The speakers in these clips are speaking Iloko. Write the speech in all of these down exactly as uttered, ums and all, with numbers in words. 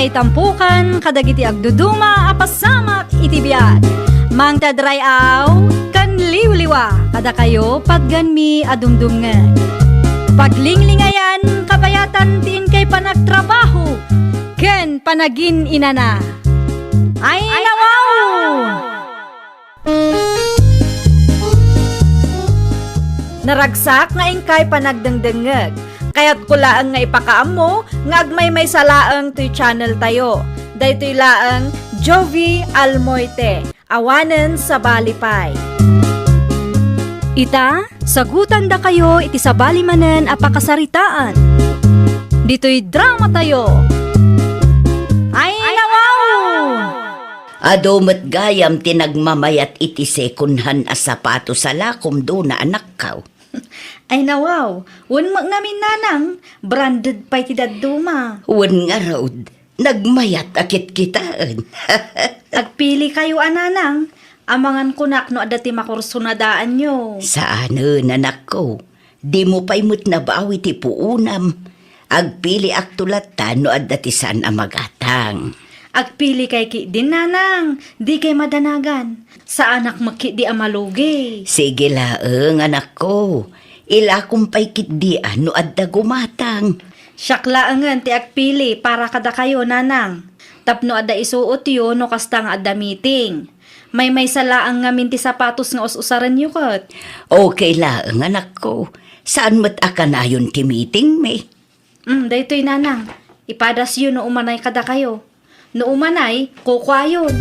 Itampukan kadagiti agduduma a pasamak iti biag. Mangted ray-aw ken liwliwa kadakayo patganmi a dumdumngeg. Paglinglingayan kabayatan ti inkay panagtrabaho ken panagin-inana. Ay, nawaw! Naragsak nga inkay panagdengdengngeg. Kayatko laeng nga ipakaammo nga agmaymaysa laeng toy channel tayo. Daytoy laeng Jovie Almoite, awanen sabali pay. Ita, sagutandakayo iti sabali manen a pakasaritaan. Ditoy drama tayo. Ay, nawaw! Adu met gayam ti nagmamayat iti second hand a sapatos a lakom, Dona, anakko. Ay, nawaw, wen met ngamin, nanang, branded pay ti dadduma. Wen ngarud, nagmayat a kitkitaen. Agpili kayo a, nanang, amangan kunak no adda ti makursunadaanyo. Saanen, anakko. Dimo pay met nabawi ti puonam. Agpiliakto latta no adda ti saan a magatang. Agpili kay ketdin, nanang, dikay madanagan. Saanak met ketdi a malugi. Sige laeng, anakko. Ilakom pay ketdi a no adda gumatang. Siak laengen ti agpili para kadakayo, nanang. Tapno adda isuotyo no kasta nga adda meeting. Maymaysa laeng ngamin ti sapatos nga us-usarenyo ket. Okay laeng, anakko. Saan met a kanayon ti meetingmi? Mm, daytoy, nanang. Ipadasyo no umanay kadakayo. No umanay, kukuayon.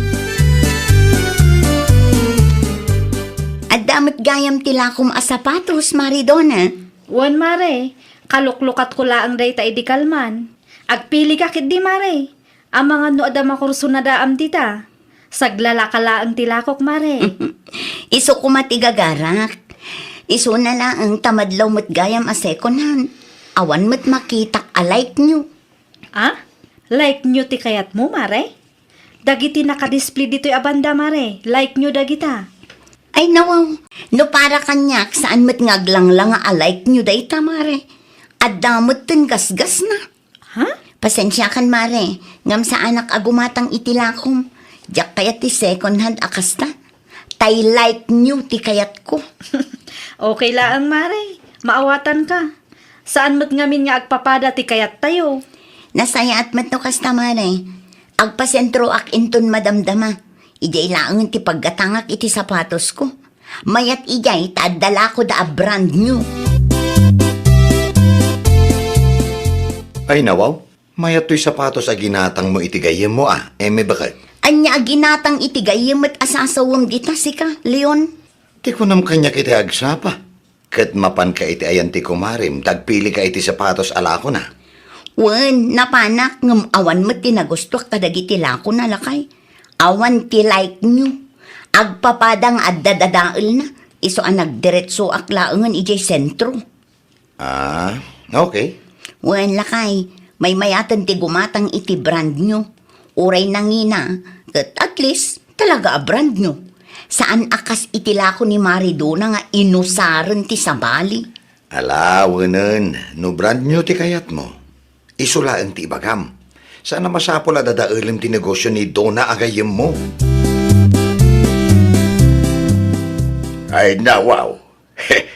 Adda met gayam ti lakom a sapatos, Mari Dona. Wen, Mare. Kaluklukatko laeng dayta idi kalman. Agpilika ketdi, Mare. Amangan no adda makursunadaam dita. Saglalaka laeng ti lakok, Mare. Isu koma ti gagarak. Isuna laeng ta madlaw met gayam a second hand. Awan met makitak a like-nyo. Ah? Like-nyo ti kayatmo, Mare? Dagiti nakadisplay ditoy a banda, Mare, like-nyo dagita. Ay, nawaw. No para kaniak, saan met nga aglanglanga a like-nyo dayta, Mare. Adda met ten gasgasna. Ha? Pasensiakan, Mare, ngem saanak a gumatang iti lakom. Diak kayat ti second hand a kasta. Tay like-nyo ti kayatko. Okay laeng, Mare. Maawatanka. Saan met ngamin nga agpapada ti kayattayo. Nasayaat met no kasta, Mare. Agpasentroak inton madamdama. Idiay laengen ti paggatangak iti sapatosko. Mayat idiay ta adda lakoda a brand new. Ay, nawaw. Mayat toy sapatos a ginatangmo iti gayyemmo a, Eme, baket? Ania a ginatang iti gayyem met a sasawem dita, sika, Leon? Ti kunam kaniak iti agsapa, ket mapanka iti ayan ti kumarem, ta agpilika iti sapatos a lakona. Wen, napanak, ngem awan met ti nagustuak kadagiti lakona, lakay. Awan ti like-nyo. Agpapada nga adda dadaelna, isu a nagdiretsoak laengen idiay sentro. Ah, okay. Wen, lakay, maymayaten ti gumatang iti brand new. Uray nangina, ket at least, talaga a brand new. Saan a kas iti lako ni Mari Dona nga inusaren ti sabali. Ala, wenen, no brand new ti kayatmo, isu laeng ti ibagam. Saan a masapul a dadaelem ti negosio ni Dona a gayyemmo. Ay, nawaw.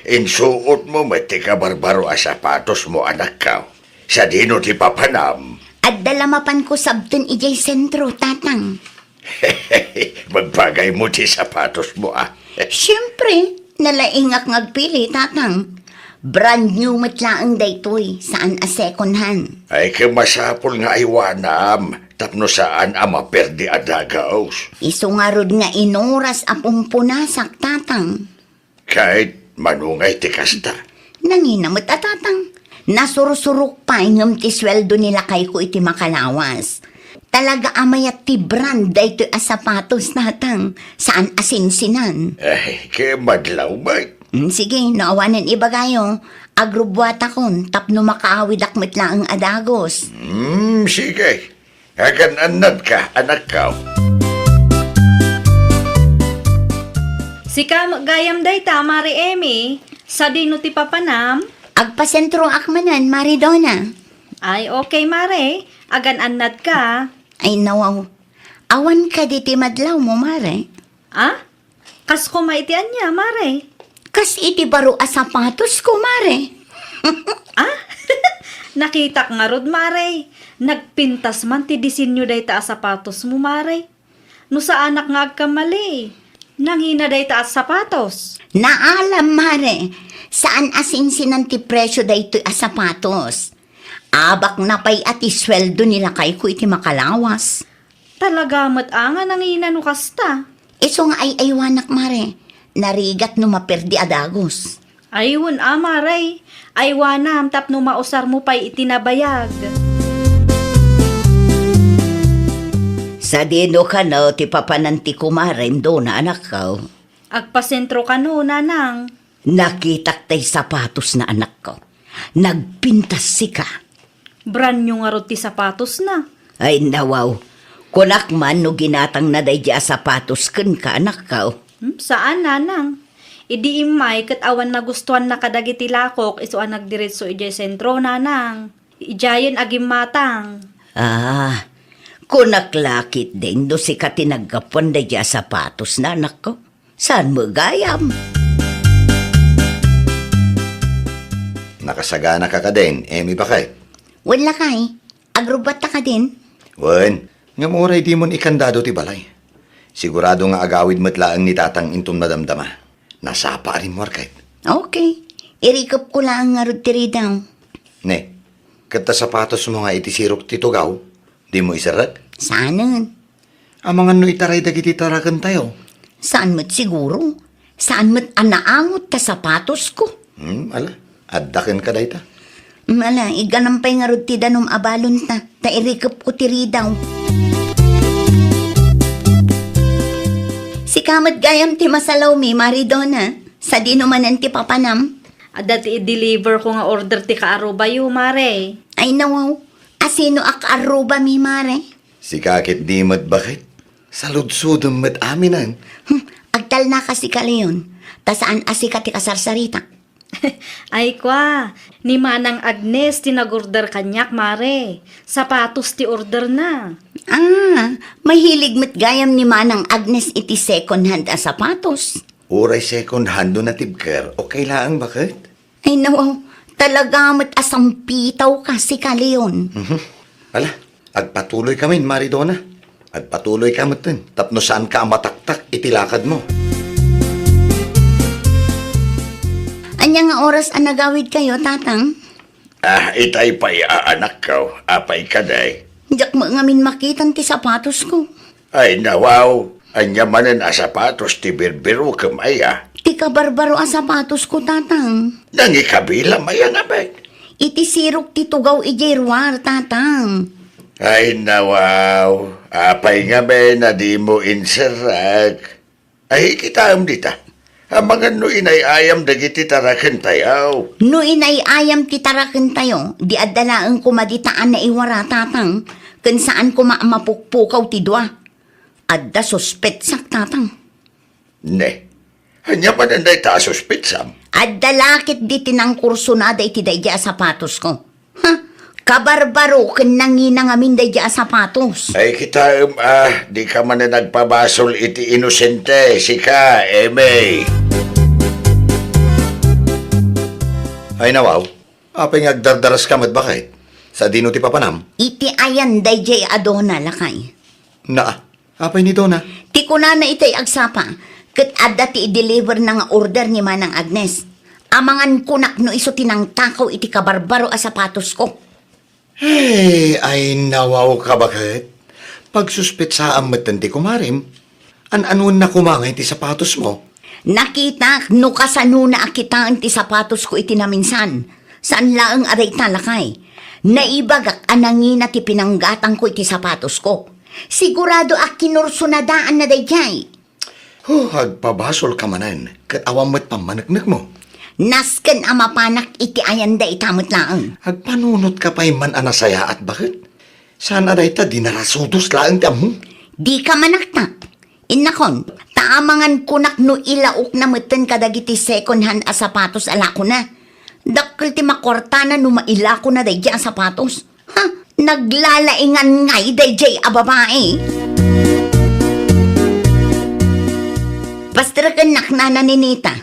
Insuotmo met ti kabarbaro a sapatosmo, anakko. Sadino ti papanam? Adda la mapanko sabten idiay sentro, Tatang. Magbagaymo ti sapatosmo, a. Siempre, nalaingak nga agpili, Tatang. Brand new met laeng daytoy, saan a second hand. Ay, ket masapul nga aywanam, tapno saan a maperdi a dagus. Isu ngarud nga inuras a pumpunasak, Tatang. Ket mano ngay ti kasta? Nangina met a, Tatang. Nasursurok pay ngem ti sueldo ni lakayko iti makalawas. Talaga a mayat ti brand daytoy a sapatos, Tatang. Saan a sinsinan. Ay, ket madlaw met. Mm, sige, no awanen ibagayo, agrubbuatakon tapno makaawidak met laeng a dagus. Mm, sige. Agan-annadka, anakko. Sika met gayam dayta, Mari Emi. Sadino ti papanam? Agpasentroak manen, Mari Dona. Ay, okay, Mare. Agan-annadka. Ay, nawaw. Awan kadi ti madlawmo, Mare? Ah? Kas koma iti ania, Mare? Kas iti baro a sapatosko, Mare. Ah? Nakitak ngarud, Mare. Nagpintas man ti disenyo dayta a sapatosmo, Mare. No saanak nga agkamali, nangina dayta a sapatos. Naalam, Mare. Saan a sinsinan ti presio daytoy a sapatos. Abakna pay a ti sueldo ni lakayko iti makalawas. Talaga met a nga nangina no kasta. Isu nga ay-aywanak, Mare. Narigat no maperdi a dagus. Ay, wen a, Mare. Aywanam tapno mausarmo pay iti nabayag. Sadino kano ti papanan ti kumarem, Dona, anakko? Agpasentro kano, nanang. Nakitak tay sapatosna, anakko. Nagpintas sika. Brand new ngarud ti sapatosna. Ay, nawaw. Kunak man no ginatangna daydi a sapatos kenka, anakko. Hmm, saan, nanang. Idi immay ket awan nagustuanna kadagiti lakok, isu a nagdiretso idiay sentro, nanang. Idiayen agimmatang. Ah, kunak la ketdin no sika ti naggapuan daydi a sapatosna, anakko. Saan met gayam? Nakasaganaka kadin, Emmy, baket? Wen, lakay. Agrubbatta kadin? Wen, ngem uray dimon ikandado ti balay. Sigurado nga agawid met laeng ni Tatang inton madamdama. Nasapa a rimmuar ket. Okay. Irikepko laeng ngarud ti ridaw. Ne, ket ta sapatosmo nga iti sirok ti tugaw, dimo iserrek? Saanen. Amangan no itaray dagiti tarakentayo? Saan met siguro. Saan met a naangot ta sapatosko. Hmm, ala, adda kenka dayta. Hmm, ala, igganam pay ngarud ti danum a balonta, ta irikepko ti ridaw. Sika met gayam ti masalawmi, Mare Dona. Sadino manen ti papanam? Adda ti i-deliver ko nga order ti kaarubayo, Mare. Ay, nawaw. Asino a kaarubami, Mare? Sika ket di met baket. Saludsodem met aminen. Hmm, agtalnaka sika, Leon. Ta saan a sika ti kasarsarita. Ay, kua, ni Manang Agnes ti nag-order kaniak, Mare. Sapatos ti orderna. Ah, mahilig met gayam ni Manang Agnes iti second hand a sapatos. Uray second hand no natibker, okay laeng baket. Ay, nawaw, talaga met a sampitawka, sika, Leon. Mhm. Ala, agpatuloykamin, Mare Dona. Agpatuloyka metten, tapno saanka a mataktak iti lakadmo. Ania nga oras a nagawidkayo, Tatang? Ah, itay pay a anakko, apay kadi? Diak met ngamin makitan ti sapatosko. Ay, nawaw, ania manen a sapatos ti birbirokem aya? Ti kabarbaro a sapatosko, Tatang. Nangikabilam aya ngamin? Iti sirok ti tugaw idiay ruar, Tatang. Ay, nawaw, apay ngamin a dimo inserrek? Ay, kitaem dita. Amangan no inay-ayam dagiti tarakentayo. No inay-ayam ti tarakentayo, di adda laeng koma dita a naiwara, Tatang, ken saan koma a mapukpukaw ti dua. Adda suspetsak, Tatang. Ne, ania manen dayta a suspetsam? Adda la ketdi ti nangkursonada iti daydi a sapatosko. Ha? Kabarbaro ken nangina ngamin daydi a sapatos. Ay, kitaem a, dika manen agpabasol iti inosente, sika, Emmy. Ay, nawaw, apay nga agdardaraska met baket? Sadino ti papanam? Iti ayan daydi a Dona, lakay. Naa, apay ni Dona? Ti kunana itay agsapa, ket adda ti i-deliver na nga order ni Manang Agnes. Amangan kunak no isu ti nangtakaw iti kabarbaro a sapatosko. Hey, ay, nawawka baket? Pagsuspetsaam metten ti kumarem. An-anuenna koma ngay ti sapatosmo? Nakitak no kasanona a kitaen ti sapatosko iti naminsan. Saan laeng a dayta, lakay. Naibagak a nangina ti pinanggatangko iti sapatosko. Sigurado a kinursonadaanna daydiay. Huh, agpabasolka manen, ket awan met pammaneknekmo. Nasken a mapanak iti ayan dayta met laeng. Agpanunotka pay man a nasayaat, baket? Saan a dayta, dinarasudos laeng ti ammom. Dika manaktak. Innakon, ta amangan kunak no ilaokna metten kadagiti second hand a sapatos a lakona. Dakkel ti makuartana no mailakona daydi a sapatos. Ha? Naglalaingan ngay daydiay a babai. Pastrekennak, Nana Ninita.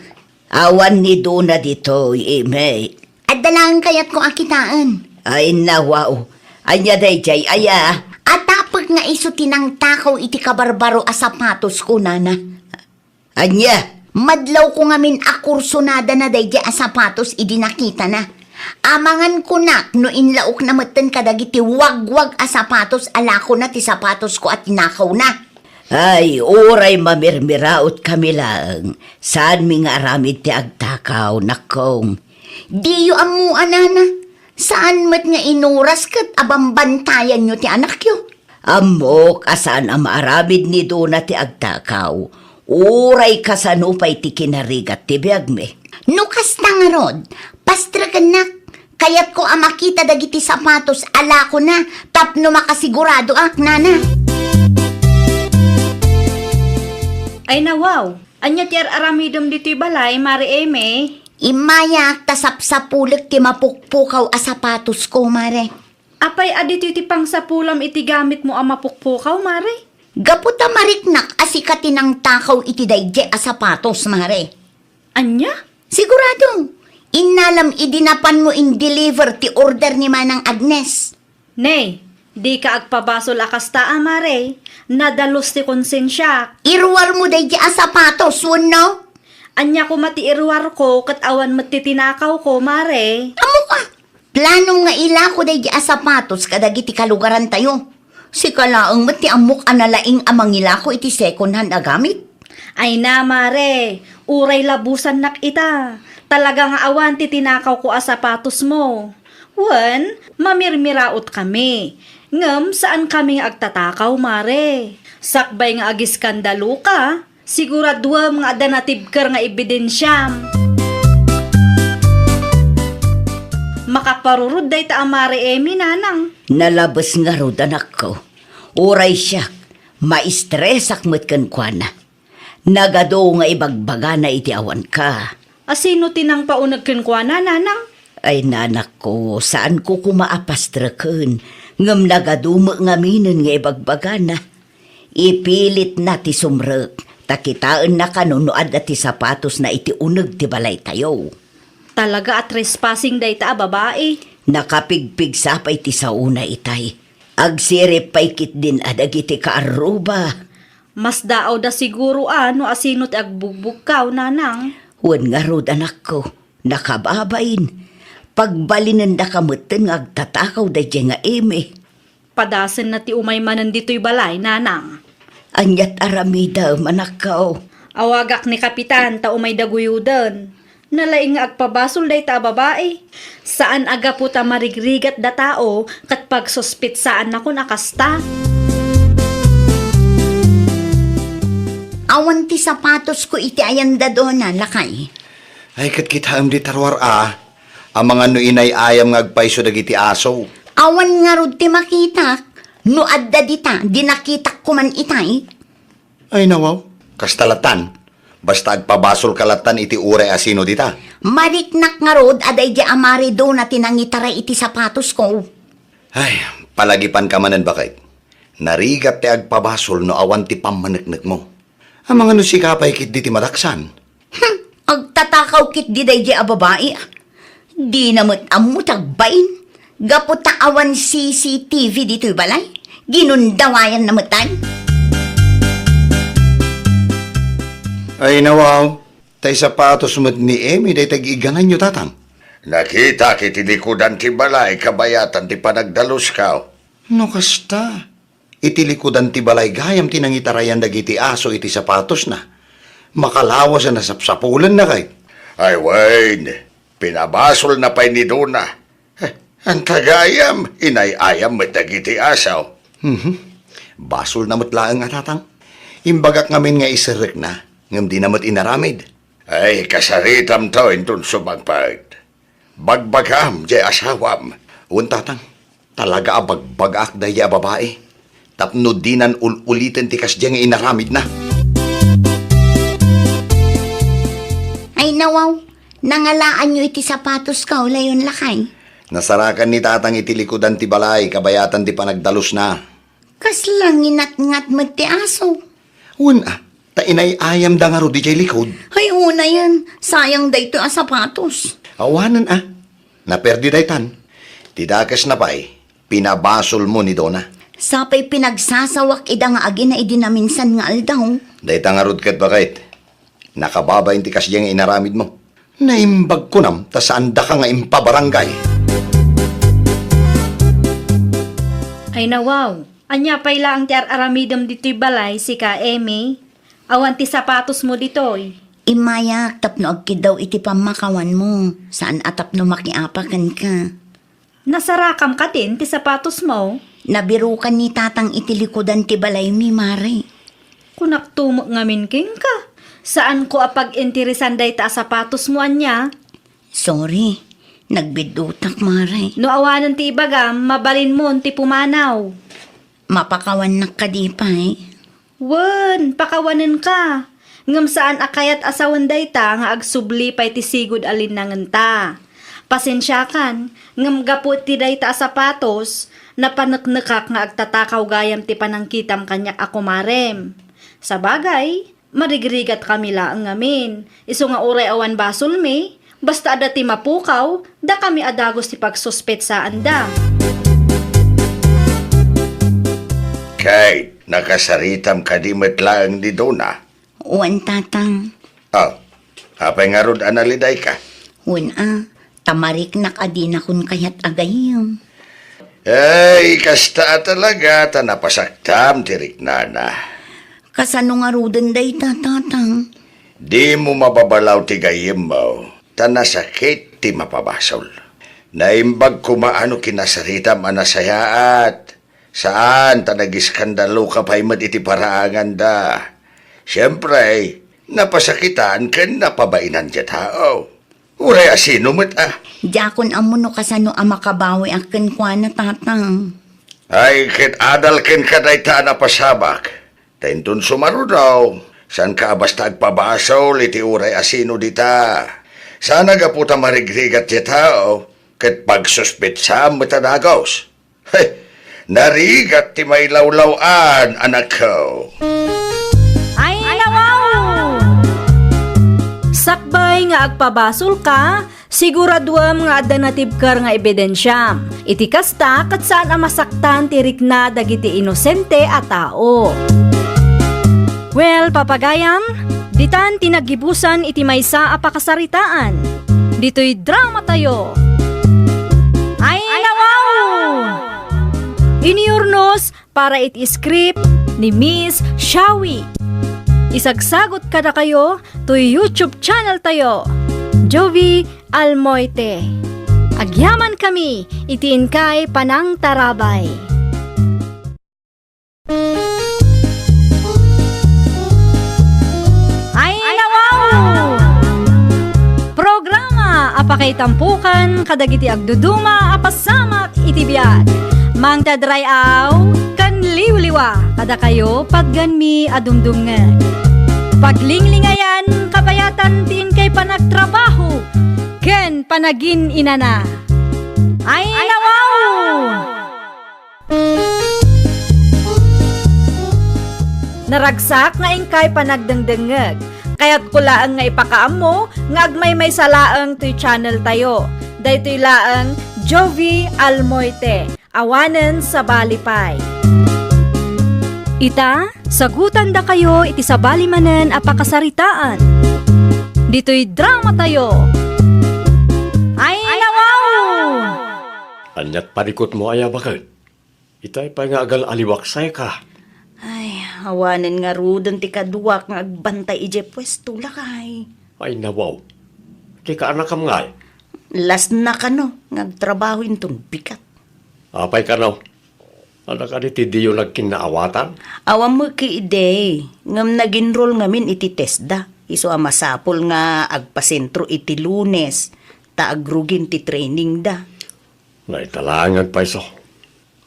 Awan ni Dona ditoy, Eme. Adda laeng kayatko a kitaen. Ay, nawaw. Ania daydiay aya? Atapek nga isu ti nangtakaw iti kabarbaro a sapatos ko, Nana. Ania? Madlawko ngamin a kursunadana daydiay a sapatos idi nakitana. Amangan kunak no inlaokna metten kadagiti wagwag a sapatos a lakona ti sapatosko a tinakawna. Ay, uray mamirmiraot kami laeng, saanmi nga aramid ti agtakaw, nakkong. Diyo ammo a, Nana. Saan met nga inuras ket abambantayanyo ti anakyo. Ammok a saan a maaramid ni Dona ti agtakaw, uray kasano pay ti kinarigat ti biagmi. No kasta ngarud, pastrekennak. Kayatko a makita dagiti sapatos a lakona tapno makasiguradoak, Nana. Ay, nawaw. Ania ti ar-aramidem ditoy balay, Mare Eme? Immayak ta sapsapulek ti mapukpukaw a sapatosko, Mare. Apay a ditoy ti pangsapulam iti gamitmo a mapukpukaw, Mare? Gapu ta mariknak a sika ti nangtakaw iti daydiay a sapatos, Mare. Ania? Sigurado. Innalam idi napanmo in-deliver ti order ni Manang Agnes. Ne, dika agpabasol a kasta a, Mare. Nadalus ti konsensiak. Iruarmo daydiay a sapatos, wenno? Ania koma ti iruarko ket awan met ti tinakawko, Mare? Ammok a, planom nga ilako daydiay a sapatos kadagiti kalugarantayo. Sika laeng met ti ammok a nalaing a mangilako iti second hand a gamit. Ay na, Mare, uray labusannak ita. Talaga nga awan ti tinakawko a sapatosmo. Wen, mamirmiraotkami. Ngem saankami nga agtatakaw, Mare. Sakbay nga agiskandaloka, siguraduem nga adda natibker nga ebidensiam. Makaparurod dayta a Mare Eme, Nanang. Nalabes ngarud, anakko. Uray siak, maistresak met kenkuana. Nagadu nga ibagbagana iti awanka. A sino ti nangpauneg kenkuana, Nanang? Ay, nanakko, saanko koma a pastreken, ngem nagadu met ngaminen nga ibagbagana. Ipilitna ti sumrek, ta kitaenna kano no adda ti sapatosna iti uneg ti balaytayo. Talaga a trespassing dayta a babai. Nakapigpigsa pay ti saona itay. Agsirib pay ketdin a dagiti kaarruba. Masdaawda siguro a no asino ti agbugbugkaw, Nanang. Wen ngarud, anakko, nakababain. Pagbalinendaka metten nga agtatakaw daydiay nga Eme. Padasenna ti umay manen ditoy balay, Nanang. Aniat aramidem, anakko? Awagak ni Kapitan ta umay daguyoden. Nalaing nga agpabasol dayta a babai. Saan a gapu ta marigrigat da tao ket pagsuspetsaannakon a kasta. Awan ti sapatosko iti ayan da Dona, lakay. Ay, ket kitaem dita ruar a, amangan no inay-ayam nga agpayso dagiti aso. Awan ngarud ti makitak, no adda dita, di nakitak koman itay. Ay, nawaw. Kasta latan. Basta agpabasolka latan iti uray a sino dita. Mariknak ngarud a daydiay a Mare Dona ti nangitaray iti sapatosko. Ay, palagipanka manen, baket. Narigat ti agpabasol no awan ti pammaneknekmo. Amangan no sika pay ketdi ti madaksan. Hmm, agtatakaw ketdi daydiay a babai, a. Dina met ammo ti agbain. Gapu ta awan C C T V ditoy balay, ginundawayanna met ay. Ay, nawaw, tay sapatos met ni Eme dayta ig-igananyo, Tatang. Nakitak iti likudan ti balay kabayatan ti panagdaluskaw. No kasta, iti likudan ti balay gayam ti nangitarayan dagiti aso iti sapatosna. Makalawas a nasapsapulenna kay. Ay wen, pinabasolna pay ni Dona. Eh, anta gayam, inay-ayam met dagiti aso. Mhm. Basolna met laeng a, Tatang. Imbagak ngamin nga iserrekna, ngem dina met inaramid. Ay, kasaritamto inton sumangpet. Bagbagam, diay asawam. Wen, Tatang, talaga a bagbagaak daydiay a babai. Tapno dinan ul-uliten ti kasdiay nga inaramidna. Ay, nawaw, nangalaanyo iti sapatosko, layon lakay. Nasarakan ni Tatang iti likudan ti balay kabayatan ti panagdalusna. Kasla nginatngat met ti aso. Wen a, ta inay-ayamda ngarud idiay likod. Ay, unayen, sayang daytoy a sapatos. Awanen a, naperdi daytan. Ti dakesna pay, pinabasolmo ni Dona. Sapay pinagsasawak ida nga agina idi naminsan nga aldaw. Dayta ngarud ket baket. Nakababain ti kasdiay nga inaramidmo. Naimbag kunam ta saandaka nga impabarangay. Ay nawaw, ania pay laeng ti ar-aramidem ditoy balay, sika, Emmy? Awan ti sapatosmo ditoy. Immayak tapno agkiddaw iti pammakawanmo, saan a tapno makiapa kenka. Nasarakam kadin ti sapatosmo? Nabirukan ni Tatang iti likudan ti balaymi, Mare. Kunakto met ngamin kenka, saanko a pag-interesan dayta a sapatosmo ania? Sorry, nagbiddutak, Mare. No awanen ti ibagam, mabalinmon ti pumanaw. Mapakawannak kadi pay? Wen, pakawanenka. Ngem saan a kayat a sawen dayta nga agsubli pay ti sigud a linnangenta. Pasensiakan, ngem gapu iti dayta a sapatos, napaneknekak nga agtatakaw gayam ti panangkitam kaniak a kumarem. Sabagay, marigrigatkami laeng ngamin. Isu nga uray awan basolmi, basta adda ti mapukaw, dakami a dagus ti pagsuspetsaanda. Kate, nakasaritam kadi met laeng ni Dona? Wen, Tatang. Oh, apay ngarud a nalidayka? Wen a, ta mariknak a dinakon kayat a gayyem. Ay, kasta a talaga, ta napasaktam ti riknana. Kasano ngaruden dayta, Tatang? Dimo mababalaw ti gayyemmo, ta nasakit ti mapabasol. Naimbag koma a no kinasaritam a nasayaat. Saan ta nagiskandaloka pay met iti paraanganda. Siempre, napasakitan ken napabainandiay tao. Uray a sino met a. Diakon ammo no kasano a makabawiak kenkuana, Tatang. Ay, ket adal kenka dayta a napasabak. Ta inton sumaruno, saanka a basta agpabasol iti uray a sino dita. Saan a gapu ta marigrigat ti tao, ket pagsuspetsaam met a dagus. He, narigat ti mailawlaw-an, anakko. Ay, nawaw! Sakbay nga agpabasolka, siguraduem nga adda natibker nga ebidensiam. Iti kasta, ket saan a masaktan ti rikna dagiti inosente a tao. Well, papagayam, ditan ti naggibusan iti maysa a pakasaritaan. Ditoy dramatayo. Ay, nawaw! Inurnos para iti script ni Miss Shawi. Isagsagot kadakayo toy YouTube channel tayo, Jovie Almoite. Agyamankami iti inkay panangtarabay. Ay, nawaw! Programa a pakaitampokan kadagiti agduduma a pasamak iti biag. Mangted ray-aw ken liwliwa kadakayo patgenmi a dumdumngeg. Paglinglingayan kabayatan ti inkay panagtrabaho ken panagin-inana. Ay, nawaw! Naragsak nga inkay panagdengdengngeg. Kayatko laeng nga ipakaammo nga agmaymaysa laeng toy channel tayo. Daytoy laeng Jovie Almoite, awanen sabali pay. Ita, sagutandakayo iti sabali manen a pakasaritaan. Ditoy dramatayo. Ay, nawaw! Ania't parikutmo aya baket? Itay pay nga agal-aliwak sayka. Ay, awanen ngaruden ti kaduak nga agbantay idiay puesto, lakay. Ay, nawaw. Ti kaanakam ngay? Lasna kano nga agtrabaho inton bigat. Apay kano? Adda kadi ti diyo nagkinnaawatan? Awan met idi, ngem nag-enroll ngamin iti TESDA. Isu a masapul nga agpasentro iti Lunes, ta agrugin ti trainingda. Naitalangan pay so.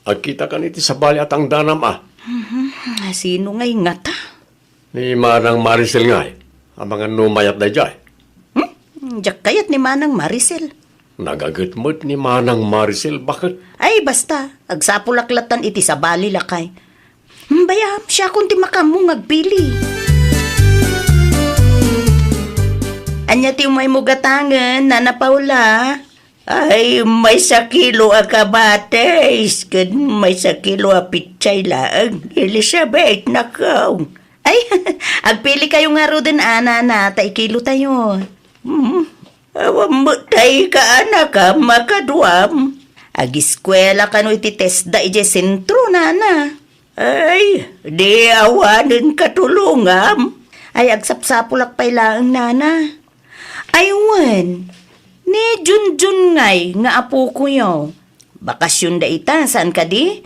Agkitakan iti sabali a tangdanam a. Mhm. Sino ngay ngata? Ni Manang Maricel ngay. Amangan no mayat daydiay. Hmm? Diak kayat ni Manang Maricel. Nagaget met ni Manang Maricel, baket. Ay, basta. Agsapulak lattan iti sabali, lakay. Hmm, bayam, siakon ti makaammo nga agpili. Ania ti umaymo gatangen, Nana Paula? Ay, maysa kilo a kamatis, ken maysa kilo a pitsay laeng, Elizabeth, nakaw. Ay, agpili kayo ngaruden, Nana, ta ikilo tayo. Hmm, awan met tay kaanakam a kaduam. Agiskuela kano iti TESDA idiay sentro, Nana. Ay, di awanen katulongam. Ay, agsapsapulak pay laeng, Nana. Ay, wen, ni Junjun ngay nga apokoyo. Bakasionda ita, saan kadi?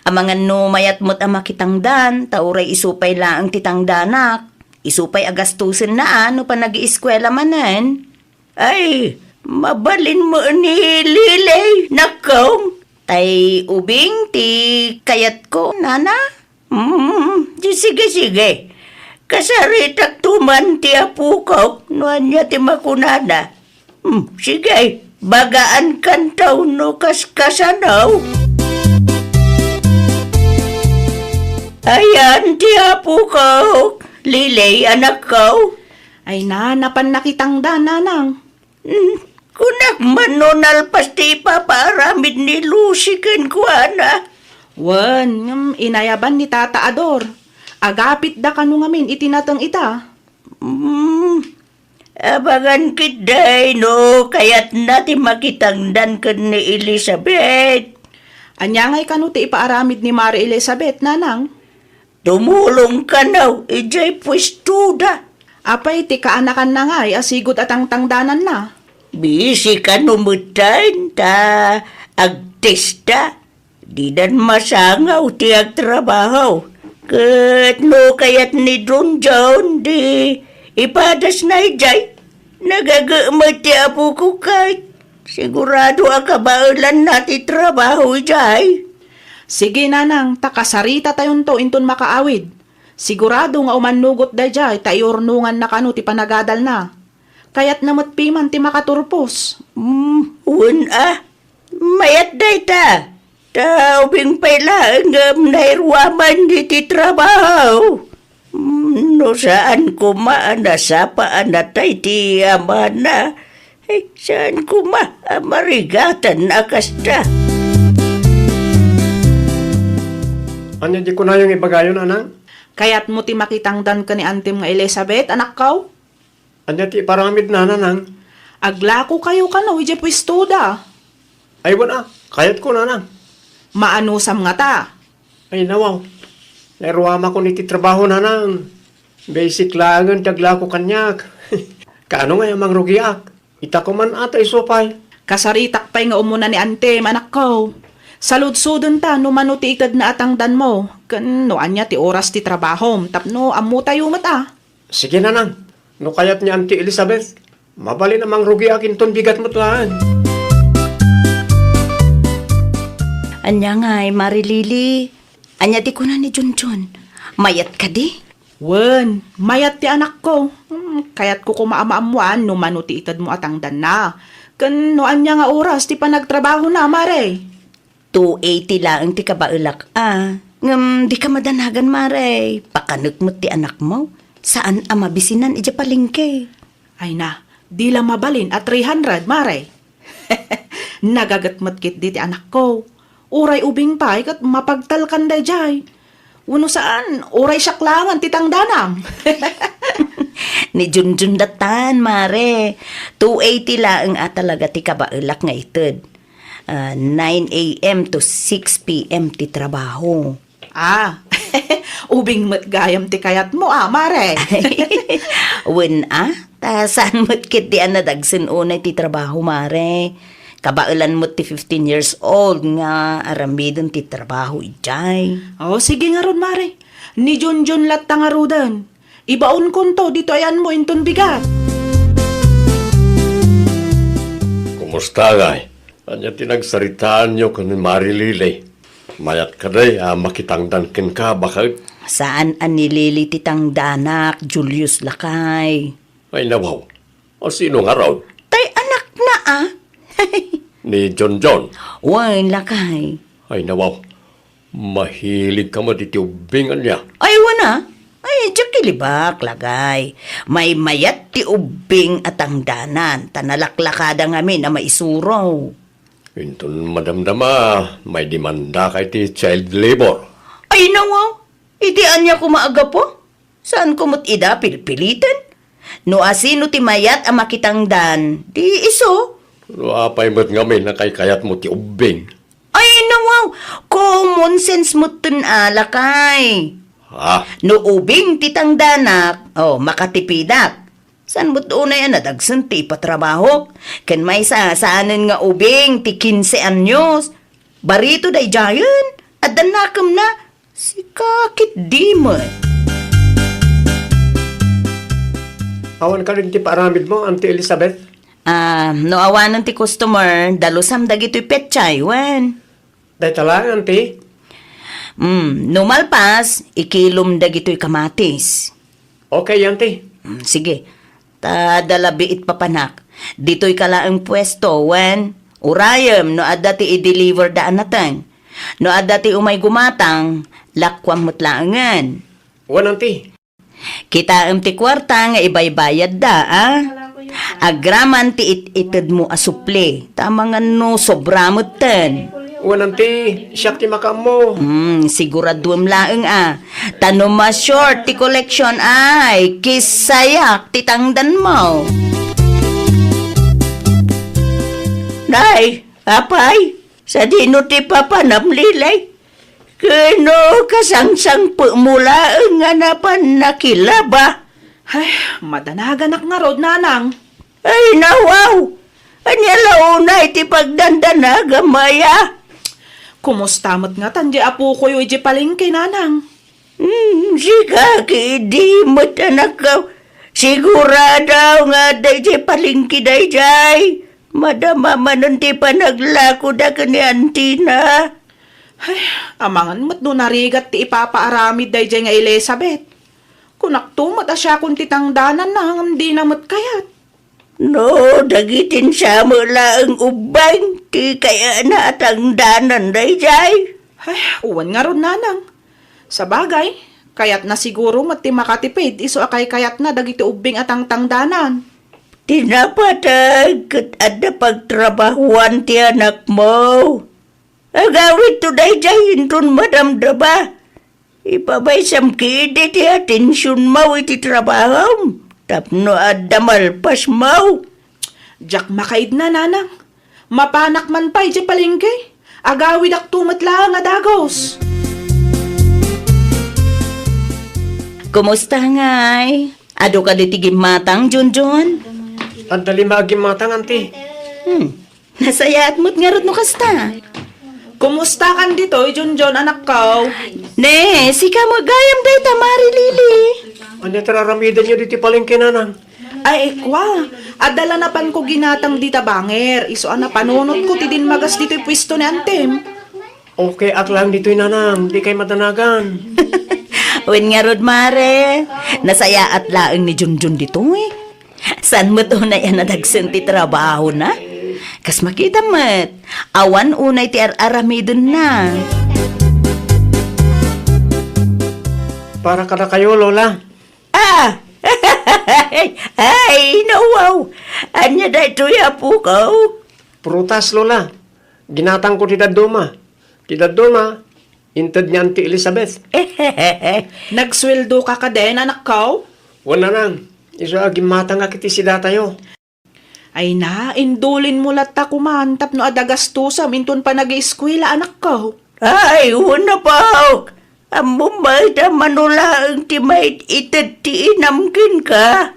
Amangan no mayat met a makitangdan, ta uray isu pay laeng ti tangdanak. Isu pay a gastusenna a no panagieskuela manen. Ay, mabalin met ni Lily, nakong. Tay ubing ti kayatko, Nana? Hmm, di sige, sige. Kasaritak tuman ti apokok no ania ti makunana. Hmm, sige, bagaan kantaw no kaskasanaw. Ayan ti apokok, Lily, anakko. Ay na, napan nakitangdan, Nanang. Hmm, kunak man no nalpas ti ipapaaramid ni Lucy kenkuana. Wen, ngem inayaban ni Tata a Dor. Agapitda kano ngamin iti nateng ita. Hmm, abangan ketdi no kayatna ti makitangdan ken ni Elizabeth. Ania ngay kano ti ipaaramid ni Mari Elizabeth, Nanang? Tumulong kano idiay puestoda. Apay ti kaanakanna ngay a sigud a tangtangdananna? Busy kano metten ta agtesta. Didan masangaw ti agtrabaho. Ket no kayat ni Junjun, di ipadasna idiay. Nagaget met ti apoko ket sigurado a kabaelanna ti trabaho idiay. Sige, Nanang, ta kasaritatayon inton makaawid. Sigurado nga umannugot daydiay ta iurnonganna kano ti panagadalna. Kayatna met piman ti makaturpos. Hmm, wen a. Mayat dayta. Ta ubing pay laeng ngem nairuaman iti trabaho. Hmm, no saan koma a nasapa a natay ti amana, ay, saan koma a marigatan a kasta. Ania ti kunayo nga ibagayo, Nanang? Kayatmo ti makitangdan ken ni Antim nga Elizabeth, anakko? Ania ti iparamidna, Nanang? Aglako kayo kano idiay puestoda. Ay, wen a, kayatko, Nanang. Maanusam ngata? Ay, nawaw. Nairuamakon iti trabaho, Nanang. Basic laengen ti aglako kaniak. Kaano ngay a mangrugiak? Ita koman a ta isu pay. Kasaritak pay nga umuna ni Antim, anakko. Saludsodenta no mano ti itedna a tangdanmo, ken no ania ti oras ti trabahom, tapno ammotayo met a. Sige, Nanang. No kayat ni Auntie Elizabeth, mabalin a mangrugiak inton bigat met laeng. Ania ngay, Mari Lily? Ania ti kuna ni Junjun? Mayat kadi? Wen, mayat ti anakko. Hmm, kayatko koma a maammoan no mano ti itedmo a tangdanna. Ken no ania nga oras ti panagtrabahona, Mare? Two eighty laeng ti kabaelak a. Ngem dika madanagan, Mare. Pakanek met ti anakmo. Saan a mabisinan idiay palengke. Ay na, di la mabalin a three hundred, Mare. Nagaget met ketdi ti anakko. Uray ubing pay ket mapagtalkan daydiay. Wenno saan, uray siak laengen ti tangdanam. Ni Junjun datan, Mare. Two eighty laeng a talaga ti kabaelak nga ited. Ah, nine a m to six p m ti trabaho. Ah, ubing met gayam ti kayatmo, ah, Mare. Wen, ah, ta saan met ketdi a nadagsen unay ti trabaho, Mare. Kabaelan met ti fifteen years old nga aramiden ti trabaho idiay. Oh, sige ngarud, Mare. Ni Junjun latta ngaruden. Ibaonkonto ditoy ayanmo inton bigat. Kumusta, ngay? Ania ti nagsaritaanyo ken ni Mari Lily? Mayat kadi a makitangdan kenka, baket? Saan a ni Lily ti tangdanak, Julius, lakay. Ay, nawaw. A, sino ngarud? Tay anakna, a. Ni John John. Wen, lakay. Ay, nawaw. Mahilig ka met iti ubbing, ania? Ay, wen a. Ay, diak ilibak, lakay. Maymayat ti ubbing a tangdanan, ta nalaklakada ngamin a maisuro. Inton madamdama, maidimandaka iti child labor. Ay, nawaw. Iti ania koma a gapu? Saanko met ida pilpiliten? No asino ti mayat a makitangdan, di isu. No apay met ngamin a kaykayatmo ti ubbing? Ay, nawaw! Common sense metten a, lakay. Ha? No ubing ti tangdanak, oh, makatipidak. Saan met unay a nadagsen ti ipatrabahok? Ken maysa, saanen nga ubing ti kinse anyos. Barito daydiayen, adda nakemna. Sika ketdi met. Awan kadin ti paaramidmo, Auntie Elizabeth? Ah, no awanen ti customer, dalusam dagitoy petsay, wen. Dayta laeng, Auntie? Mm, no malpas, ikilom dagitoy kamatis. Okay, Auntie. Mm, sige. Ta adda la biit papanak. Ditoyka laeng puesto, wen urayem no adda ti i-deliver da a nateng. No adda ti umay gumatang, lakuam met laengen. Wen, Auntie. Kitaem ti kuarta nga ibaybayadda, a? Agraman ti it-itedmo a supli. Ta mangan no sobra metten. Wen, Auntie, siak ti makaammo. Hmm, siguraduem laeng a. Ta no ma-short ti collection, ay, kisayak ti tangdanmo. Nay, apay, sadino ti papanam, Lilay? Ken no kasangsangpetmo laeng nga napan nakilaba? Ay, madanaganak ngarud, Nanang. Ay, nawaw! Ania la unay ti pagdandanagam aya? Kumusta met ngatan di apokoyo idiay palengke, Nanang? Hmm, sika ketdi met, anakko. Sigurado nga adda idiay palengke daydiay. Madama manen ti panaglakoda ken ni Auntie na. Ay, amangan met no narigat ti ipapaaramid daydiay nga Elizabeth. Kunakto met a siakon ti tangdananna ngem dina met kayat. No, dagiti sa met laeng ubbing ti kayatna a tangdanan daydiay. Ay, wen ngarud, Nanang. Sabagay, kayatna siguro met ti makatipid isu a kaykayatna dagiti ubbing a tangtangdanan. Ti napateg ket adda pagtrabahuan ti anakmo. Agawidto daydiay inton madamdama. Ipabaysam ketdi ti atensionmo iti trabahom tapno adda malpasmo. Diak makaidna, Nanang. Mapanak man pay idiay palengke. Agawidakto met laeng a dagus. Kumusta ngay? Adu kadi ti gimmatang, Junjun? Adda lima a gimmatang, Auntie. Hmm. Nasayaat met ngarud no kasta. Kumusta kan ditoy, Junjun, anakko? Ne, sika met gayam dayta, Mari Lili. Ania ti ar-aramidenyo ditoy palengke, Nanang? Ay, kua, adda la napanko ginatang dita banger, isu a napanunotko ti dimmagas ditoy puesto ni Antem. Okay ak laeng ditoy, Nanang, dikay madanagan. Wen ngarud, Mare, nasayaat laeng ni Junjun ditoy. Saan met unay a nadagsen ti trabahona? Kas makita met, awan unay ti ar-aramidenna. Para kadakayo, Lola. Ah! Ay, nawaw! Ania daytoy, apoko? Prutas, Lola. Ginatangko ti dadduma. Ti dadduma, inted ni Auntie Elizabeth. Nagsueldoka kadin, anakko? Wen, Nanang. Isu a gimmatangak iti sidatayo. Ay na, indulinmo latta koman tapno adda gastosam inton panagieskuela, anakko. Ay, wen, apok. Ammom met a mano laeng ti maited ti inam kenka?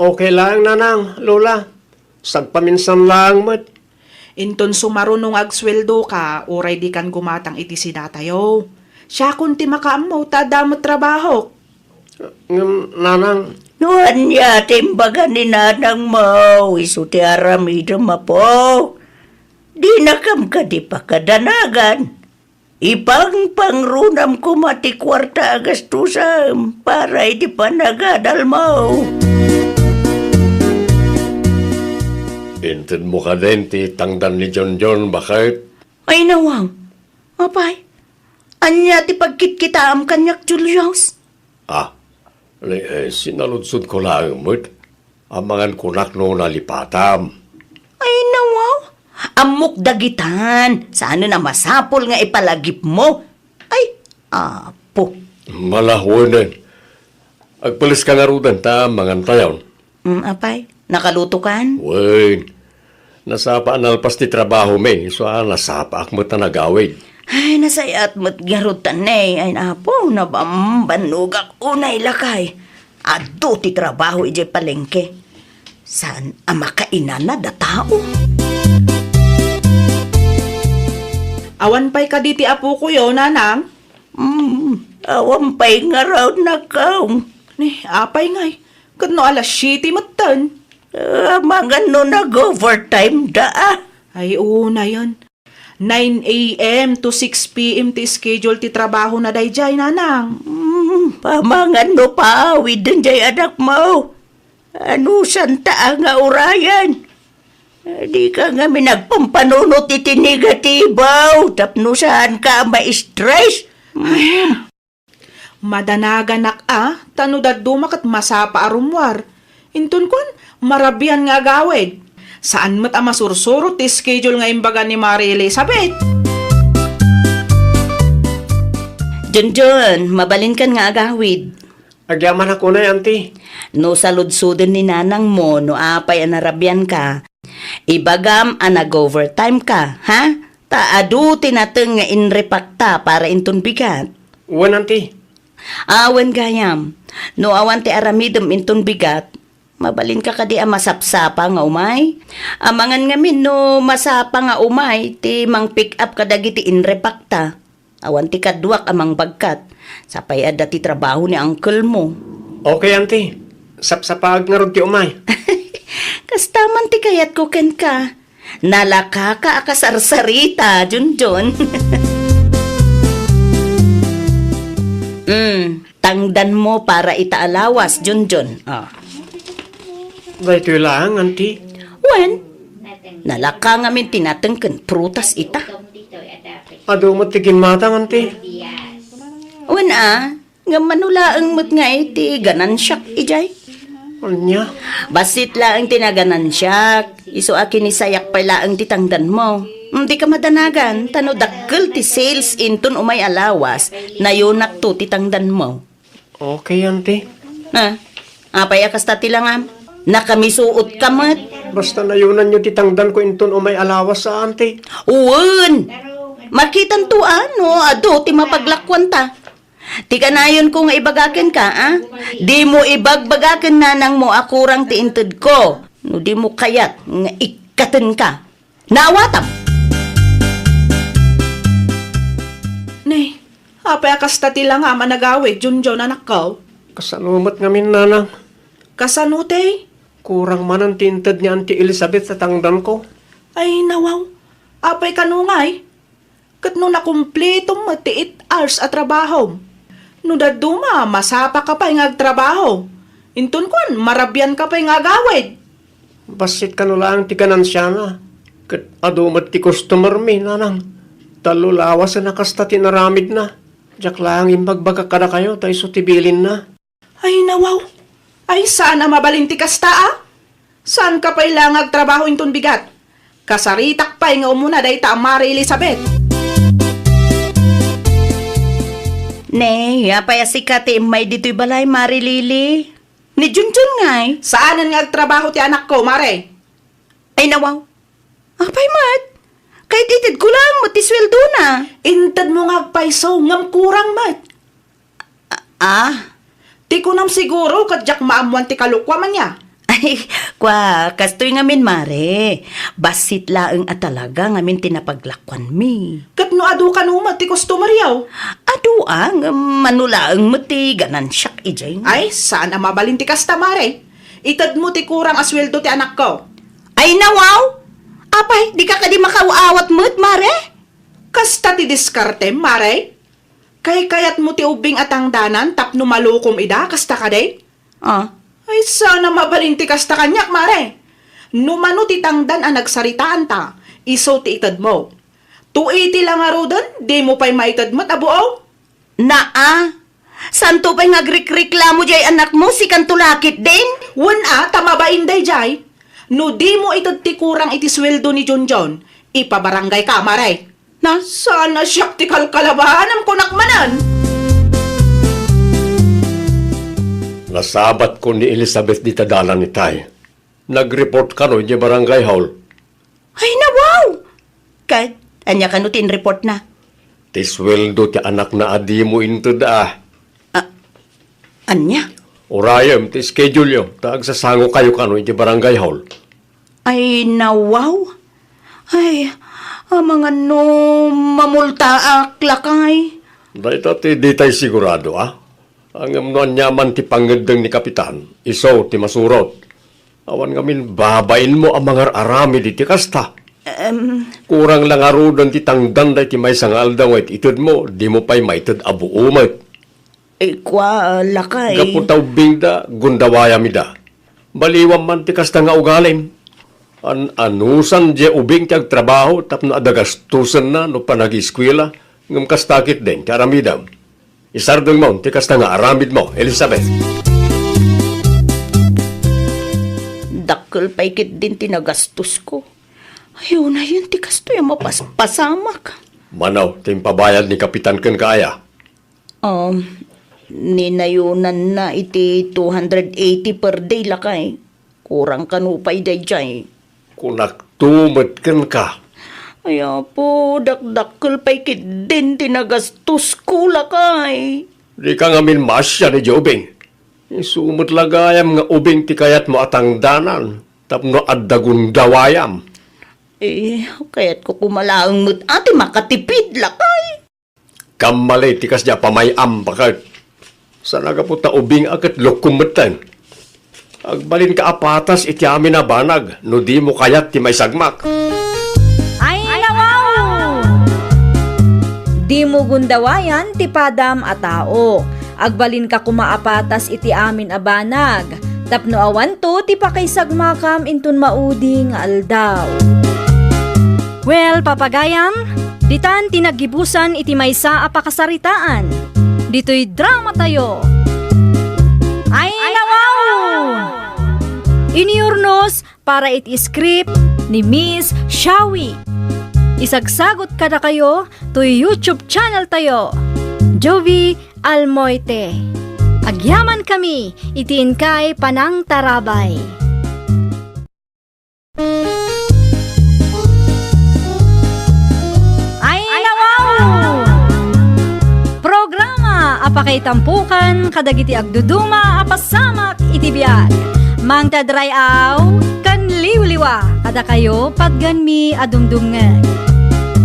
Okay laeng, Nanang, Lola. Sagpaminsan laeng met. Inton sumaruno nga agsueldoka, uray dikan gumatang iti sidatayo. Siakon ti makaammo ta adda met trabahok. Ngem, Nanang. No ania ti imbaga ni nanangmo, isu ti aramidem, apo. Dinakam kadi pakadanagan. Ipangpangronam koma ti kuarta a gastosam para iti panagadalmo. Intedmo kadin ti tangdan ni Junjun, baket? Ay, nawaw. Apay, ania ti pagkitkitaem kaniak, Julius? Ah, li-, eh, sinaludsodko laeng met. Amangan kunak no nalipatam. Ay, nawaw. Ammok dagitan. Saanen a masapul nga ipalagipmo. Ay, apo. Malawenen. Agpeleska ngaruden ta mangantayon. Mm, apay, nakalutokan? Wen. Nasapa a nalpas ti trabahomi, isu a nasapaak met a nagawid. Ay, nasayaat met ngarud ta, ne. Ay, apo, nabambannogak unay lakay. Adu ti trabaho idiay palengke. Saan a makainanad a tao? Awan pay kadi ti apokoyo, nanang? Hmm, awan pay ngarud, nakaw. Ni, apay ngay? Ket no alas siete metten? Amangan no nag-overtime da, ah. Ay, unayen. Nine a m to six p m ti schedule ti trabahona daydiay, nanang. Hmm, amangan no paawiden diay anakmo. Anusanta a nga urayen? Dika ngamin agpampanunot iti negatibo tapno saanka a ma-stress. Hmm. Madanaganak a, ta no dadduma ket masapa a rummuar. Inton kuan, marabian nga agawid. Saan met a masursurot ti schedule nga imbaga ni Mari Elizabeth. Junjun, mabalinkan nga agawid. Agyamanak unay, Auntie. No saludsoden ni nanangmo no apay a narabianka, ibagam a nag-overtime ka, ha? Ta adu ti nateng nga inrepakta para inton bigat. Wen, Auntie. Awan gayam. No awan ti aramidem inton bigat, mabalinka kadi a masapsapa nga umay? Amangan ngamin no masapa nga umay ti mang-pick up kadagiti inrepakta. Awan ti kaduak a mangbagkat. Sapay adda ti trabaho ni uncle-mo. Okay, Auntie. Sapsapaak ngarud ti umay. Kasta man ti kayatko kenka. Nalakaka a kasarsarita, Junjun. Mm, tangdanmo para ita a lawas, Junjun. Ah. Daytoy laeng, Auntie. Wen, nalaka ngamin ti nateng ken prutas ita. Adu met ti ginmatang, Auntie. Wen a, ngem mano laeng met nga iti ganansiak idiay? Ania? Bassit laeng ti naganansiak, isu a kinisayak pay laeng ti tangdanmo. Mm, dika madanagan, ta no dakkel ti sales inton umay a lawas, nayonakto ti tangdanmo. Okay, Auntie. Ah, apay a kasta ti langam? Nakamisuotka met. Basta nayonanyo ti tangdanko inton umay a lawas, a, Auntie. Wen! Makitanto, a, no adu ti mapaglakuanta. Ti kanayonko nga ibaga kenka, a? Dimo ibagbaga ken nanangmo a kurang ti intedko. No dimo kayat nga ikkatenka. Naawatam! Nay, apay a kasta ti langam a nagawid, Junjun, anakko? Kasano met ngamin, nanang? Kasano, tay? Kurang manen ti inted ni Auntie Elizabeth a tangdanko. Ay, nawaw. Apay kano ngay? Ket no nakumpletom met ti eight hours a trabahom, no dadduma, masapaka pay nga agtrabaho. Inton kuan, marabianka pay nga agawid. Bassit kano laeng ti ganansiana. Ket adu met ti customer-mi, nanang. Tallo lawasen a kasta ti inaramidna. Diak laeng imbagbagak kadakayo ta isu ti bilinna. Ay, nawaw. Ay, saan a mabalin ti kasta, a? Saanka pay la nga agtrabaho inton bigat? Kasaritak pay nga umuna dayta a Mari Elizabeth. Ne, apay a sika ti immay ditoy balay, Mari Lily? Ni Junjun ngay? Saanen nga agtrabaho ti anakko, Mare. Ay, nawaw. Apay met? Kay itedko laeng met ti suweldona. Intedmo nga agpayso, ngem kurang met. Ah? Ti kunam siguro ket diak maammoan ti kalokuam, ania? Ay, kua, kastoy ngamin, Mare. Bassit laeng a talaga ngamin ti napaglakuanmi. Ket no adu kano met ti customer-yo? Adu, a, ngem mano laeng met ti ganansiak idiay. Ay, saan a mabalin ti kasta, Mare. Itedmo ti kurang a sueldo ti anakko. Ay, nawaw! Apay, dika kadi makaaw-awat met, Mare? Kasta ti diskartem, Mare? Kaykayatmo ti ubbing a tangdanan tapno malukom ida, kasta kadi? Ah. Ay, saan a mabalin ti kasta kaniak, Mare. No mano ti tangdan a nagsaritaanta, isu ti itedmo. To iti la ngaruden, dimo pay maited met a buaw? Naa, santo pay nga agrikreklamo jay anakmo, sikanto la ketdin? Wen a, ta mabain dayjay. No dimo ited ti kurang iti sueldo ni Junjun, ipabaranggayka, mare. Na, saan a siak ti kalkalabaanam, kunak manen. Nasabatkon ni Elizabeth dita dalan itay. Nag-report kano idiay barangay hall. Ay, nawaw! Ket, ania kano ti in-reportna? Ti sueldo ti anakna a dimo inted a. Ah, ania? Urayem ti schedule-yo, ta agsasangokayo kano iti barangay hall. Ay, nawaw! Ay, amangan no mamultaak, lakay. Dayta ti ditay sigurado, a? Ngem no aniaman ti pangngeddeng ni Kapitan, isu ti masurot. Awan ngamin babainmo a mangar-aramid iti kasta. Em. Kurang la ngaruden ti tangdan daydi maysa nga aldaw nga it-itedmo, dimo pay maited a buo met. Eh, kua, lakay. Gapu ta ubbingda, gundawayam ida. Baliwam man ti kasta nga ugalim. An-anusan diay ubing ti agtrabaho tapno adda gastusenna no panag-eskuela, ngem kasta ketdin ti aramidem. Isardengmo ti kasta nga aramidmo, Elizabeth. Dakkel pay ketdin ti nagastosko. Ay, unayen ti kastoy a mapaspasamak. Mano ti impabayad ni Kapitan kenka aya? Um, ninayunanna iti two hundred eighty per day, lakay. Kurang kano pay dayjay. Kunakto met kenka. Ay, Apo, dakdakkel pay ketdin ti nagastosko, lakay. Dika ngamin maasian idiay ubing. Isu met la gayam nga ubing ti kayatmo a tangdanan tapno adda gundawayam. Eh, kayatko koma laeng met a ti makatipid, lakay. Kammali ti kasdiay a pamay-am, baket. Saan a gapu ta ubing a ket lukkom metten. Agbalinka a patas iti amin a banag no dimo kayat ti maisagmak. Ay, nawaw! Dimo gundawayan ti padam a tao. Agbalinka koma a patas iti amin a banag, tapno awanto ti pakaisagmakam inton maudi nga aldaw. Well, papagayam, ditan ti naggibusan iti maysa a pakasaritaan. Ditoy dramatayo. Ay, nawaw! Iniurnos para iti script ni Miss Shawi. Isagsagot kadakayo toy YouTube channel tayo, Jovie Almoite. Agyamankami iti inkay panangtarabay. Ay, nawaw! Programa a pakaitampokan kadagiti agduduma a pasamak iti biag. Mangted ray-aw ken liwliwa kadakayo patgenmi a dumdumngeg.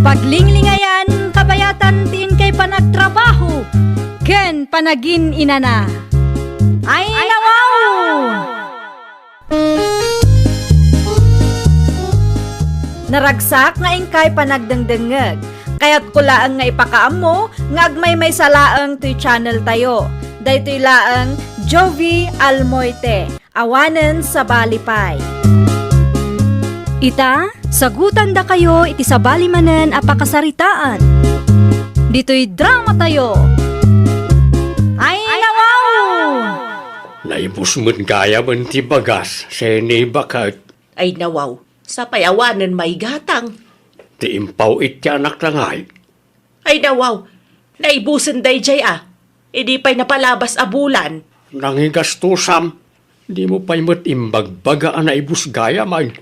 Paglinglingayan kabayatan ti inkay panagtrabaho ken panagin-inana. Ay, nawaw! Naragsak nga inkay panagdengdengngeg. Kayatko laeng nga ipakaammo nga agmaymaysa laeng toy channel tayo. Daytoy laeng Jovie Almoite, awanen sabali pay. Ita, sagutandakayo iti sabali manen a pakasaritaan. Ditoy dramatayo. Ay, nawaw! Naibus met gayamen ti bagas, Seni, baket. Ay, nawaw, sapay awanen maigatang. Ti impaw-it ti anakna ngay. Ay, nawaw, naibusen dayjay a. Idi pay napalabas a bulan. Nangigastusam, dimo pay met imbagbaga a naibus gayam ay.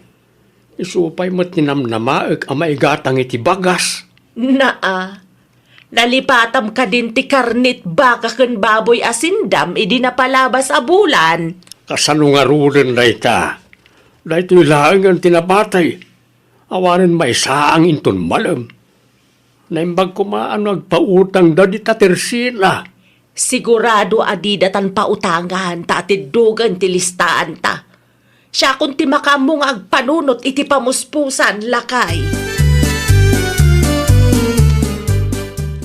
Isu pay met ti namnamaek a maigatang iti bagas. Naa, nalipatam kadin ti karnit baka ken baboy a sindam idi napalabas a bulan. Kasano ngaruden dayta? Daytoy laengen ti napatay. Awanen maisaang inton malem. Naimbag koma a no agpautangda dita Tersina. Sigurado a dida tan pautangan ta atiddogen ti listaanta. Siakon ti makaammo nga agpanunot iti pamuspusan, lakay.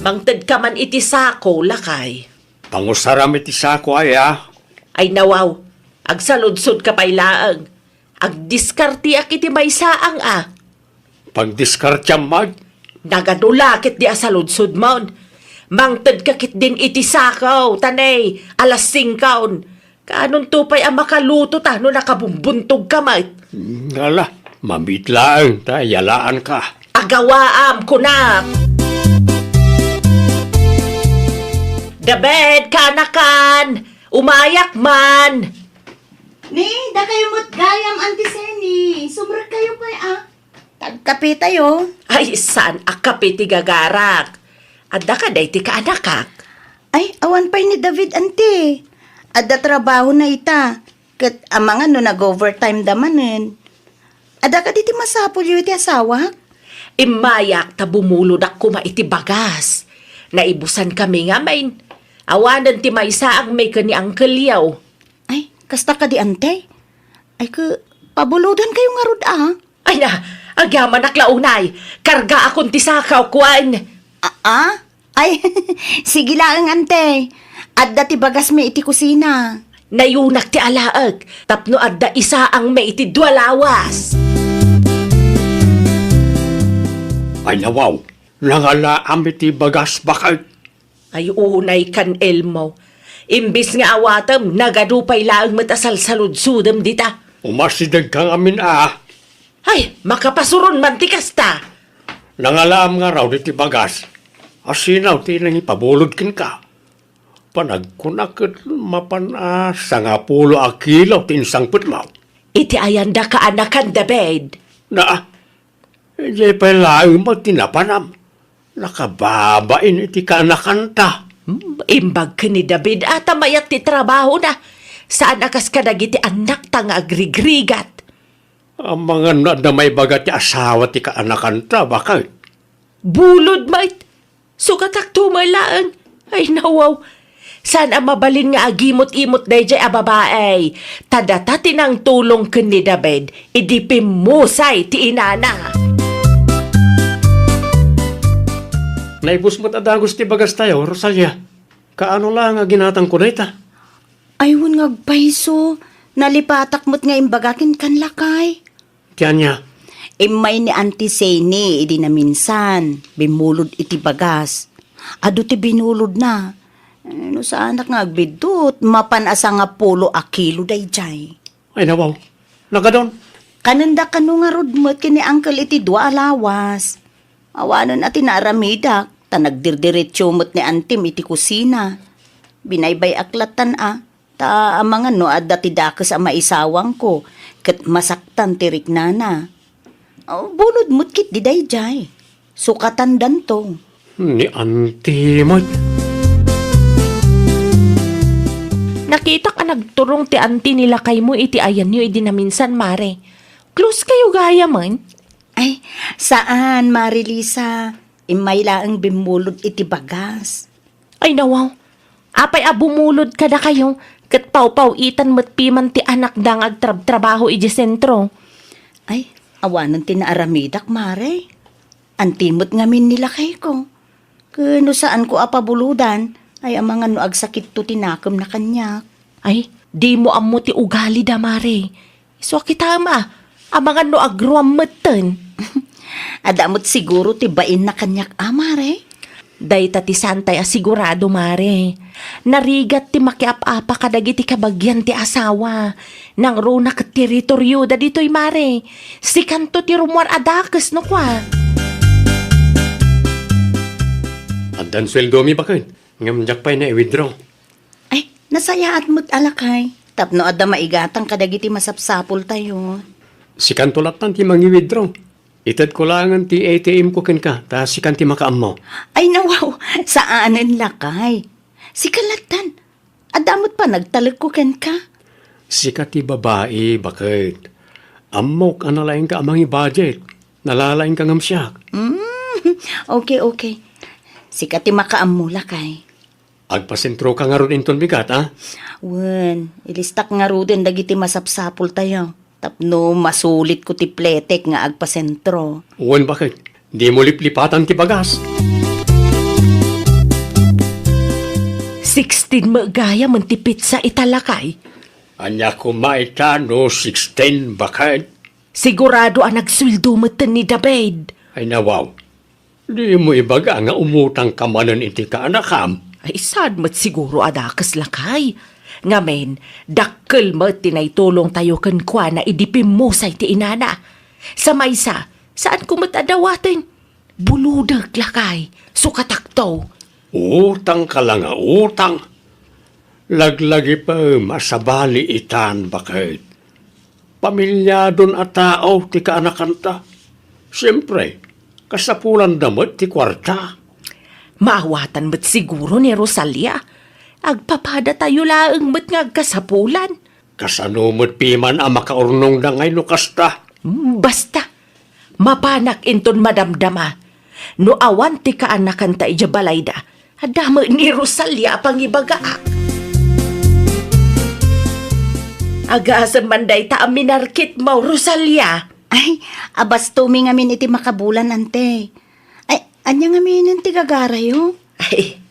Mangtedka man iti sako, lakay. Pangusaram iti sako, aya? Ay, nawaw, agsaludsodka pay laeng. Agdiskarteak iti maysaang a. Pagdiskarteam met? Nagadu la ketdi a saludsodmon. Mangtedka ketdin iti sakaw, ta ne, alas singkon. Kaanonto pay a makalutota no nakabumbuntogka met? Ala, mabiit laeng ta yalaanka. Agawaam, kunak. David, kaanakan! Umayak man! Ni, dakayo met gayam, Auntie Seni. Sumrekkayo pay, a. Tagkapitayo. Ay, saan a kape ti gagarak? Adda kadi ti kaanakak? Ay, awan pay ni David, Auntie. Adda trabahona ita. Ket amangan no nag-overtime da manen. Adda kadi ti masapulyo iti asawak? Immayak ta bumulodak koma iti bagas. Naibusankami ngamin. Awanen ti maysaangmi ken ni Uncle Yao. Ay, kasta kadi, Auntie? Ay, ke, pabulodankayo ngarud, a? Ay na, agyamanak la unay. Kargaakon ti sakaw, kuan. A, a? Ay, sige laeng, Auntie. Adda ti bagasmi iti kusina. Nayunak ti alaek tapno adda isaangmi iti dua lawas. Ay, nawaw, nangalaam iti bagas, baket. Ay, unay kan, Elmo. Imbes nga awatem, nagadu pay laeng met a salsaludsodem dita. Umasidegka ngamin, a. Ay, makapasuron man ti kasta. Nangalaam ngarud iti bagas. Asino ti nangipabulod kenka? Panagkunak ket mapan a sangapulo a kilo ti insangpetmo. Iti ayan da kaanakan, David? Na, idiay pay laeng met ti napanam. Nakababain iti kaanakanta. Hmm, imbag ken ni David a ta mayat ti trabahona. Saan a kas kadagiti annakta nga agrigrigat. Amangan no adda maibaga ti asawa ti kaanakanta, baket. Bulod met. Sugatakto met laeng. Ay, nawaw. Saan a mabalin nga agimot-imot daydiay a babai. Ta data ti nangtulong ken ni David, idi pimmusay ti inana. Naibus met a dagus ti bagastayo, Rosalia. Kaano la nga ginatangko dayta? Ay, wen nga agpayso, nalipatak met nga imbaga kenka, lakay. Ti ania? Immay ni Auntie Seni idi naminsan, bimmulod iti bagas. Adu ti binulodna. Eh, no saanak nga agbiddut, mapan a sangapulo a kilo daydiay. Ay, nawaw. Nagadon. Kanenda kano ngarud met ken ni Uncle iti dua a lawas. Awanen a ti naaramidak, ta nagdirdiretso met ni Antim iti kusina. Binaybay-ak lattan a, ta amangan no adda ti dakes a maisawangko, ket masaktan ti riknana. Oh, bulod met ketdi daydiay. Sukatandanto. Ni Anti met. Nakitak a nagturong ti anti ni lakaymo iti ayanyo idi naminsan, Mare. Close kayo gayamen? Ay, saan, Mare Lisa. Immay laeng bimmulod iti bagas. Ay, nawaw. Apay a bumulod kadakayo, ket pawpaw-itan met piman ti anakda nga agtrabtrabaho idiay sentro? Ay, awanen ti naaramidak, Mare. Anti met ngamin ni lakayko. Ken no saanko a pabulodan, ay amangan no agsakitto ti nakemna kaniak. Ay, dimo ammo ti ugalida, Mare. Isu a kitaem a, amangan no agruam metten. Adda met siguro ti bainna kaniak a, Mare? Dayta ti saantay a sigurado, Mare. Narigat ti makiap-apa kadagiti kabagian ti asawa. Nangruna ket teritorioda ditoy, Mare. Sikanto ti rummuar a dakes no kua. Addan sueldomi, baket. Ngem diak pay nai-withdraw. Ay, nasayaat met a lakay. Tapno adda maigatang kadagiti masapsapultayo. Sikanto lattan ti mangi-withdraw. Itedko laengen ti A T M ko kenka, ta sikan ti makaammo. Ay, nawaw, saanen lakay. Sika lattan. Adda met panagtalekko kenka. Sika ti babai, baket. Ammok a nalaingka a mangi-budget. Nalalaingka ngem siak. Mm, okay, okay. Sika ti makaammo, lakay. Agpasentroka ngarud inton bigat, a? Wen, ilistak ngaruden dagiti masapsapultayo. Tapno masulitko ti pletek nga agpasentro. Wen, baket. Dimo liplipatan ti bagas. Sixteen met gayamen ti petsa ita, lakay. Ania koma ita no sixteen, baket? Sigurado a nagsueldo metten ni David. Ay, nawaw. Dimo ibaga nga umutangka manen iti kaanakam? Ay, saan met siguro a dakes, lakay. Ngamin, dakkel met ti naitulongtayo kenkuana idi pimmusay ti inana. Sa maysa, saanko met a dawaten. Bulodek, lakay. Sukatakto. Utangka la nga utang. Laglagipem a sabali itan, baket. Pamilyadon a tao ti kaanakanta. Siempre, kasapulanda met ti kuarta. Maawatan met siguro ni Rosalia. Agpapadatayo laeng met nga agkasapulan. Kasano met piman a makaurnongda ngay no kasta? Hmm, basta. Mapanak inton madamdama. No awan ti kaanakanta idiay balayda, adda met ni Rosalia a pangibagaak. Agasem man dayta a minarkitmo, Rosalia. Ay, abastomi ngamin iti makabulan, ante. Ay, ania ngaminen ti gagarayo? Ay,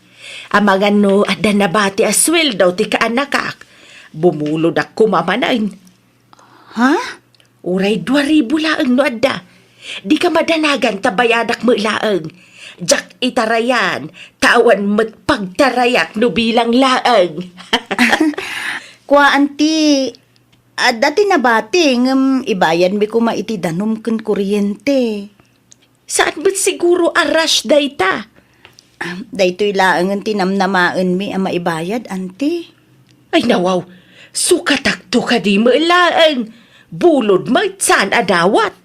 amangan no adda nabati a sueldo ti kaanakak, bumulodak koma manen. Ha? Uray dua ribu laeng no adda. Dika madanagan ta bayadak met laeng. Diak itarayan, ta awan met pagtarayak no bilang laeng. Kua, anti, adda ti nabati, ngem ibayadmi koma iti danum ken kuryente. Saan met siguro a rush dayta? Ah, daytoy laengen ti namnamaenmi a maibayad, anti. Ay, nawaw, sukatakto kadi met laeng. Bulod met saan a dawat.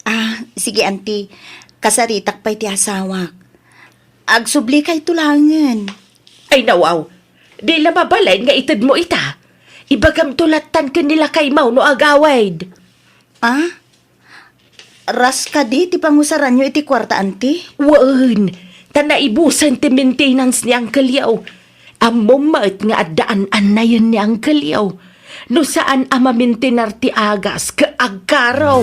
Ah, sige, anti. Kasaritak pay ti asawak. Agsublikayo laengen. Ay, nawaw, di la mabalin nga itedmo ita. Ibagamto lattan ken ni lakaymo no agawid. Ah? Rush kadi ti pangusaranyo iti kuarta, anti? Wen, ta naibusen ti maintenance ni Uncle Yo. Ammom met nga adda an-annayen ni Uncle Yo. No saan a mamintinar ti agas ket agkaro.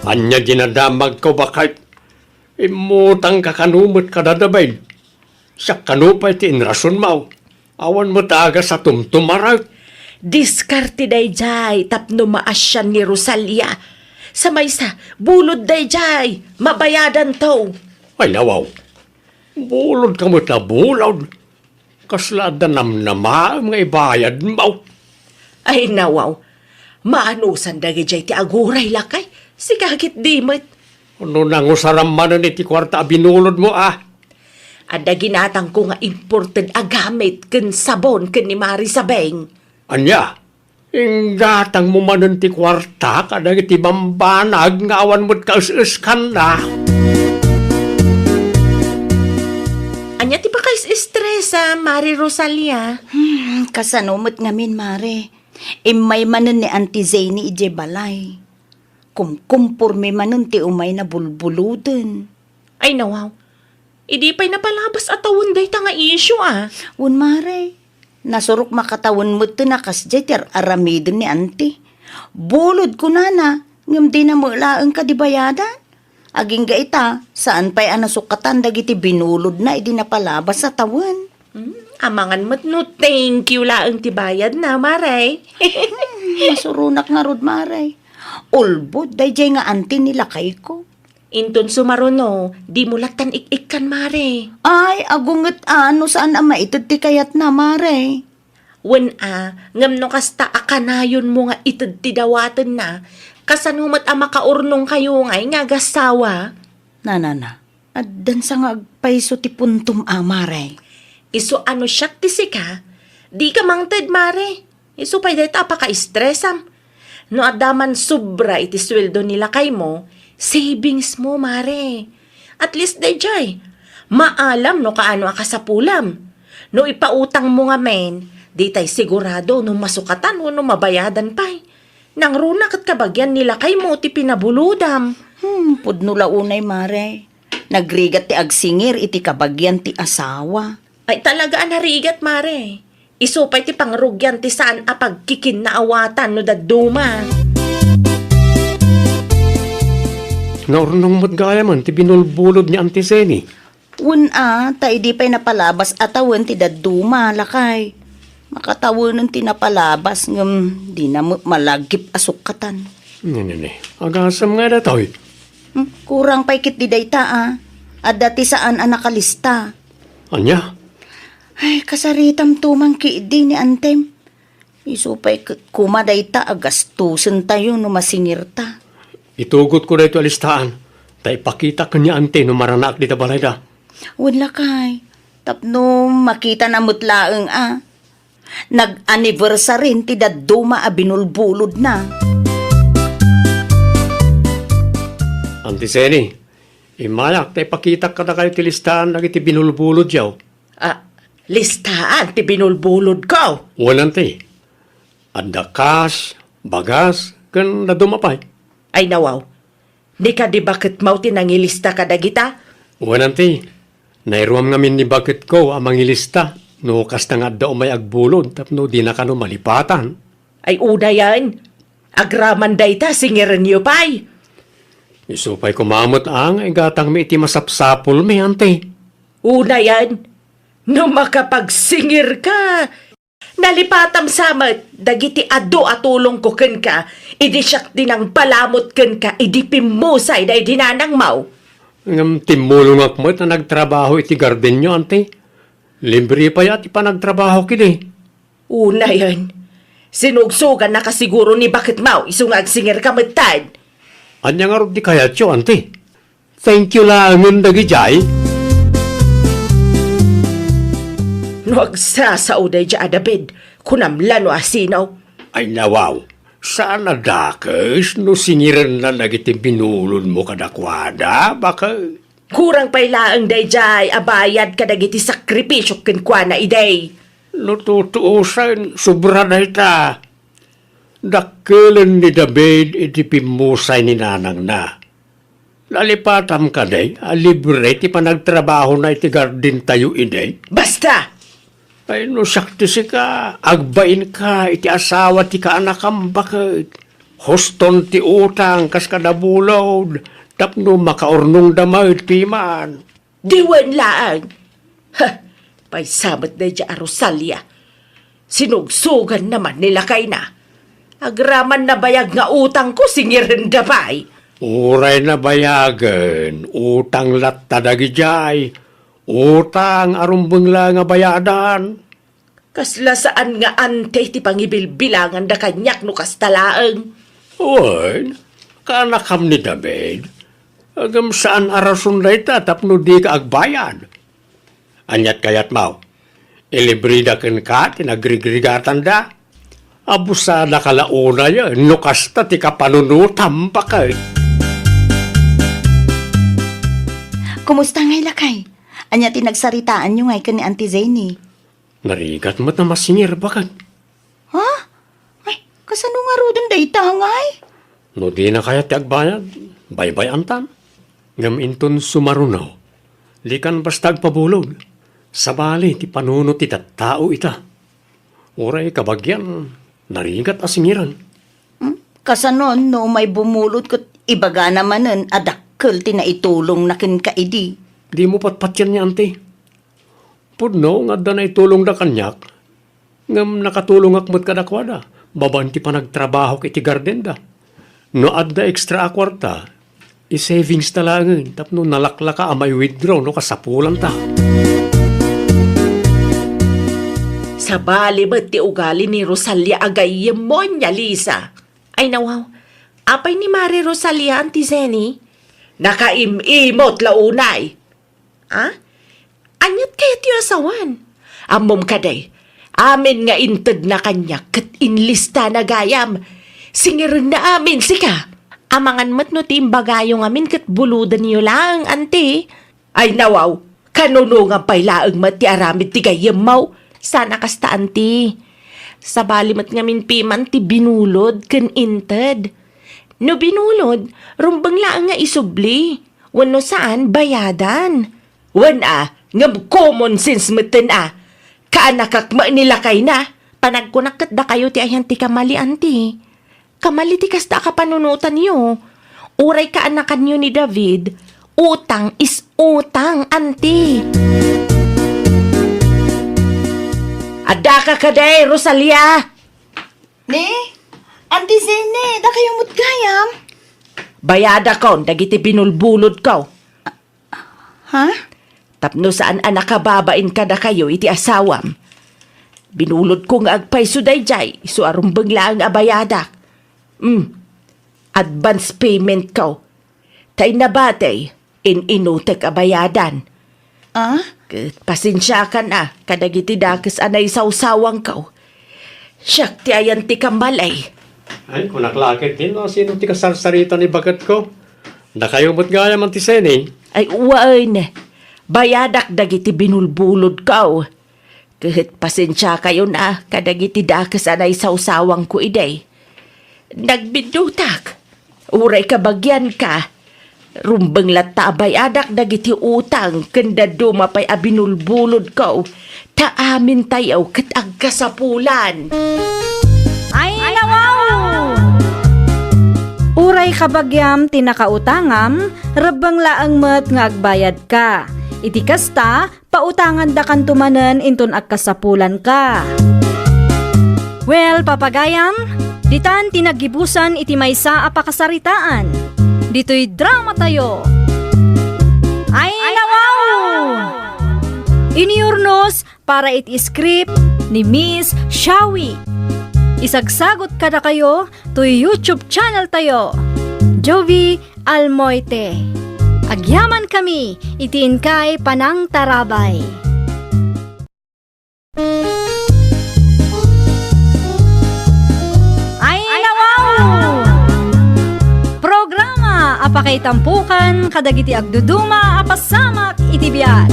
Ania dinadamagko, baket? Immutangka kano met kada David? Siak kano pay ti inrasonmo? Awan met agas a tumtumarak. Diskarte daydiay tapno maasian ni Rosalia. Sa maysa, bulod daydiay, mabayadanto. Ay, nawaw. Bulod ka met a bulod. Kasla adda namnamaem nga ibayadmo? Ay, nawaw. Maanusan dagijay ti aguray, lakay. Sika ket di met. No nangusaram manen iti kuarta a binulodmo, a? Adda ginatangko nga imported a gamit ken sabon ken ni Mari Sabeng. Ania? Inggatangmo manen ti kuarta kadagiti bambanag nga awan met kaes-eskanna. Ania ti pakaes-estresa, Mari Rosalia? Hmm, kasano met ngamin, Mare? Immay manen ni Auntie Zeni idiay balay. Kumkumpormi manen ti umayna bulbuloden. Ay, nawaw. Idi pay napalabas a tawen dayta nga isyu, a? Wen, Mare. Nasurok makatawen metten a kasdiay ti ar-aramiden ni Auntie. Bulod kunana, ngem dina met laeng kadi bayadan. Agingga ita, saan pay a nasukatan dagiti binulodna idi napalabas a tawen. Hmm, amangan met no thank you laeng ti bayadna, Mare. Hmm, masuronak ngarud, Mare. Ulbod daydiay nga Auntie ni lakayko. Inton sumaruno, dimo lattan ik-ikkan, Mare. Ay, agunget a no saan a maited ti kayatna, Mare. Wen a, ngem no kasta a kanayonmo nga ited ti dawatenna, kasano met a makaurnongkayo ngay nga agassawa? Nanana, addan sa nga agpayso ti puntom a, Mare. Isu a no siak ti sika, dika mangted, Mare. Isu pay dayta a pakaestresam. No adda man sobra iti sueldo ni lakaymo, savingsmo, Mare. At least daydiay, maalam no kaano a kasapulam. No ipautangmo ngamin, ditay sigurado no masukatan wenno mabayadan pay. Nangruna ket kabagian ni lakaymo ti pinabulodam. Hmm, pudno la unay, Mare. Nagrigat ti agsingir iti kabagian ti asawa. Ay, talaga a narigat, Mare. Isu pay ti pangrugian ti saan a pagkikinnaawatan no dadduma. Naurnong met gayamen ti binulbulod ni Auntie Zeni. Wen a, ta idi pay napalabas a tawen ti dadduma, lakay. Makatawenen ti napalabas ngem dina met malagip a sukkatan. Nini, agasem nga datoy? Hmm, kurang pay ketdi dayta, a. Adda ti saan a nakalista. Ania? Ay, kasaritam tumang ketdi ni antem. Isu pay ket koma dayta a gastusentayo no masingirta. Itugotko daytoy a listaan, ta ipakitak ken ni ante no maranaak dita balayda. Wen lakay, tapno makitana met laeng a. Nag-anniversary ti dadduma a binulbulodna. Auntie Jenny, immayak ta ipakitak kadakayo ti listaan dagiti binulbulodyo. Ah, listaan ti binulbulodko? Wen, auntie. Adda kas, bagas, ken dadduma pay. Ay, nawaw. Ni kadi baketmo ti nangilista kadagita? Wen, auntie. Nairuam ngamin ni baketko a mangilista no kasta nga adda umay agbulod tapno dina kano malipatan. Ay, unayen. Agraman dayta, singirenyo pay. Isu pay koma met a nga igatangmi iti masapsapulmi, auntie. Unayen. No makapagsingirka, nalipatam sa met dagiti adu a tulongko kenka, idi siak ti nangpalamut kenka idi pimmusay daydi nanangmo. Ngem timmulongak met a nagtrabaho iti gardenyo, auntie. Libre pay a ti panagtrabahok idi. Unayen, sinugsogannaka siguro ni baketmo isu nga agsingirka metten. Ania ngarud ti kayatyo, auntie? Thank you laengen dagidiay. No agsasao daydiay a David, kunam la no asino. Ay, nawaw, saan a dakes no singirenna dagiti binulodmo kadakuada, baket? Kurang pay laeng daydiay a bayad kadagiti sakrifisiok kenkuana idi. No tutuosen, sobra dayta. Dakkelen ni David iti pimmusay ni nanangna. Nalipatam kadi a libre ti panagtrabahona iti gardentayo idi? Basta! Ay, no siak ti sika, agbainka iti asawa ti kaanakam baket. Huston ti utang kas kada bulod, tapno makaurnongda met piman. Di wen laeng. Ha! Paysa met daydiay a Rosalia. Sinugsoganna man ni lakayna. Agraman nabayag nga utangko, singirenda pay. Uray nabayagen, utang latta dagidiay. Utang a rumbeng la nga bayadan. Kasla saan nga auntie ti pangibilbilanganda kaniak no kasta laeng. Wen, kaanakam ni David. Ngem saan a rason dayta tapno dika agbayad. Aniat kayatmo? Ilibreda kenka ti nagrigrigatanda? Abusadaka la unayen no kasta ti kapanunotam, baket. Kumusta ngay, lakay? Ania ti nagsaritaanyo ngay ken ni Auntie Jenny? Narigat met a masingir, baket. Ha? Ay, kasano ngaruden dayta ngay? No dina kayat ti agbayad, baybay-antan. Ngem inton sumaruno, dikan basta agpabulod. Sabali ti panunot ti tattao ita. Uray kabagian, narigat a singiran. Hmm? Kasanon no umay bumulod ket ibagana manen a dakkel ti naitulongna kenka idi? Dimo patpatian ni Auntie. Pudno nga adda naitulongda kaniak, ngem nakatulongak met kadakuada, babaen ti panagtrabahok iti gardenda. No adda extra a kuarta, i-savings ta laengen tapno nalaklaka a mai-withdraw no kasapulanta. Sabali met ti ugali ni Rosalia a gayyemmo, ania, Lisa? Ay, nawaw. Apay ni Mare Rosalia, Auntie Jenny? Nakaim-imot la unay. A? Aniat kayatyo a sawen? Ammom kadi, amin nga intedna kaniak ket inlistana gayam. Singirenna amin sika. Amangan met no ti imbagayo ngamin ket bulodenyo laeng, Auntie. Ay, nawaw, kanunongan pay laeng met ti aramid ti gayyemmo. Saan a kasta, Auntie. Sabali met ngamin piman ti binulod ken inted. No binulod, rumbeng laeng nga isubli. Wenno saan, bayadan. Wen a, ngem common sense metten a. Kaanakak met ni lakayna. Panagkunak ket dakayo ti ayan ti kamali, Auntie. Kamali ti kasta a kapanunotanyo. Uray kaanakanyo ni David, utang is utang, Auntie. Addaka kadi, Rosalia? Ni? Auntie Zene, dakayo met gayam? Bayadakon dagiti binulbulodko. Ha? Tapno saan a nakababain kadakayo iti asawam. Binulodko nga agpayso daydiay, isu a rumbeng laeng a bayadak. Hmm. Advance payment ko. Ta inna batay, in-inutek a bayadan. Ah? Ket pasensiakan a kadagiti dakes a naisawsawangko. Siak ti ayan ti kammalay. Ay, kunak la ketdi no sino ti kasarsarita ni baketko. Dakayo met gayam, Auntie Zene. Ay, wen. Bayadak dagiti binulbulodko. Ket pasensiakayon a kadagiti dakes a naisawsawangko idi. Nagbiddutak. Uray kabagianka, rumbeng latta a bayadak dagiti utang ken dadduma pay a binulbulodko, ta amintayo ket agkasapulan. Ay, nawaw! Uray kabagiam ti nakautangam, rebbeng laeng met nga agbayadka. Iti kasta, pautangandakanto manen inton agkasapulanka. Well, papagayam, ditan ti naggibusan iti maysa a pakasaritaan. Ditoy dramatayo. Ay, nawaw! Iniyurnos para iti script ni Miss Shawi. Isagsagot kadakayo toy YouTube channel tayo, Jovi Almoite. Agyaman kami iti inkay panangtarabay. Ay, nawaw! Programa a pakaitampukan kadagiti agduduma a pasamak iti biag.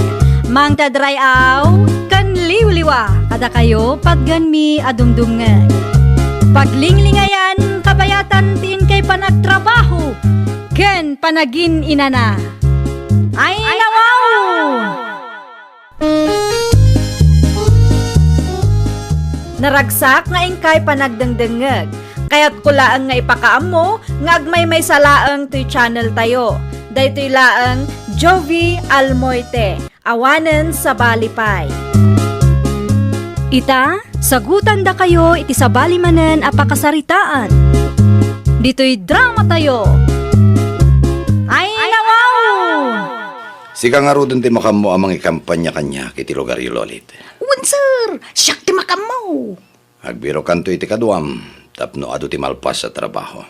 Mangted ray-aw ken liwliwa kadakayo patgenmi a dumdumngeg. Paglinglingayan, kabayatan ti inkay panagtrabaho ken panagin-inana. Ay, nawaw! Naragsak nga inkay panagdengdengngeg. Kayatko laeng nga ipakaammo nga agmaymaysa laeng toy channel tayo. Daytoy laeng Jovi Almoite, awanen sabali pay. Ita, sagutandakayo iti sabali manen a pakasaritaan. Ditoy dramatayo. Ay, nawaw! Sika ngaruden ti makaammo a mangikampania kaniak iti lugaryo, Lolit. Wen, sir, siak ti makaammo. Agbirokanto iti kaduam tapno adu ti malpas a trabaho.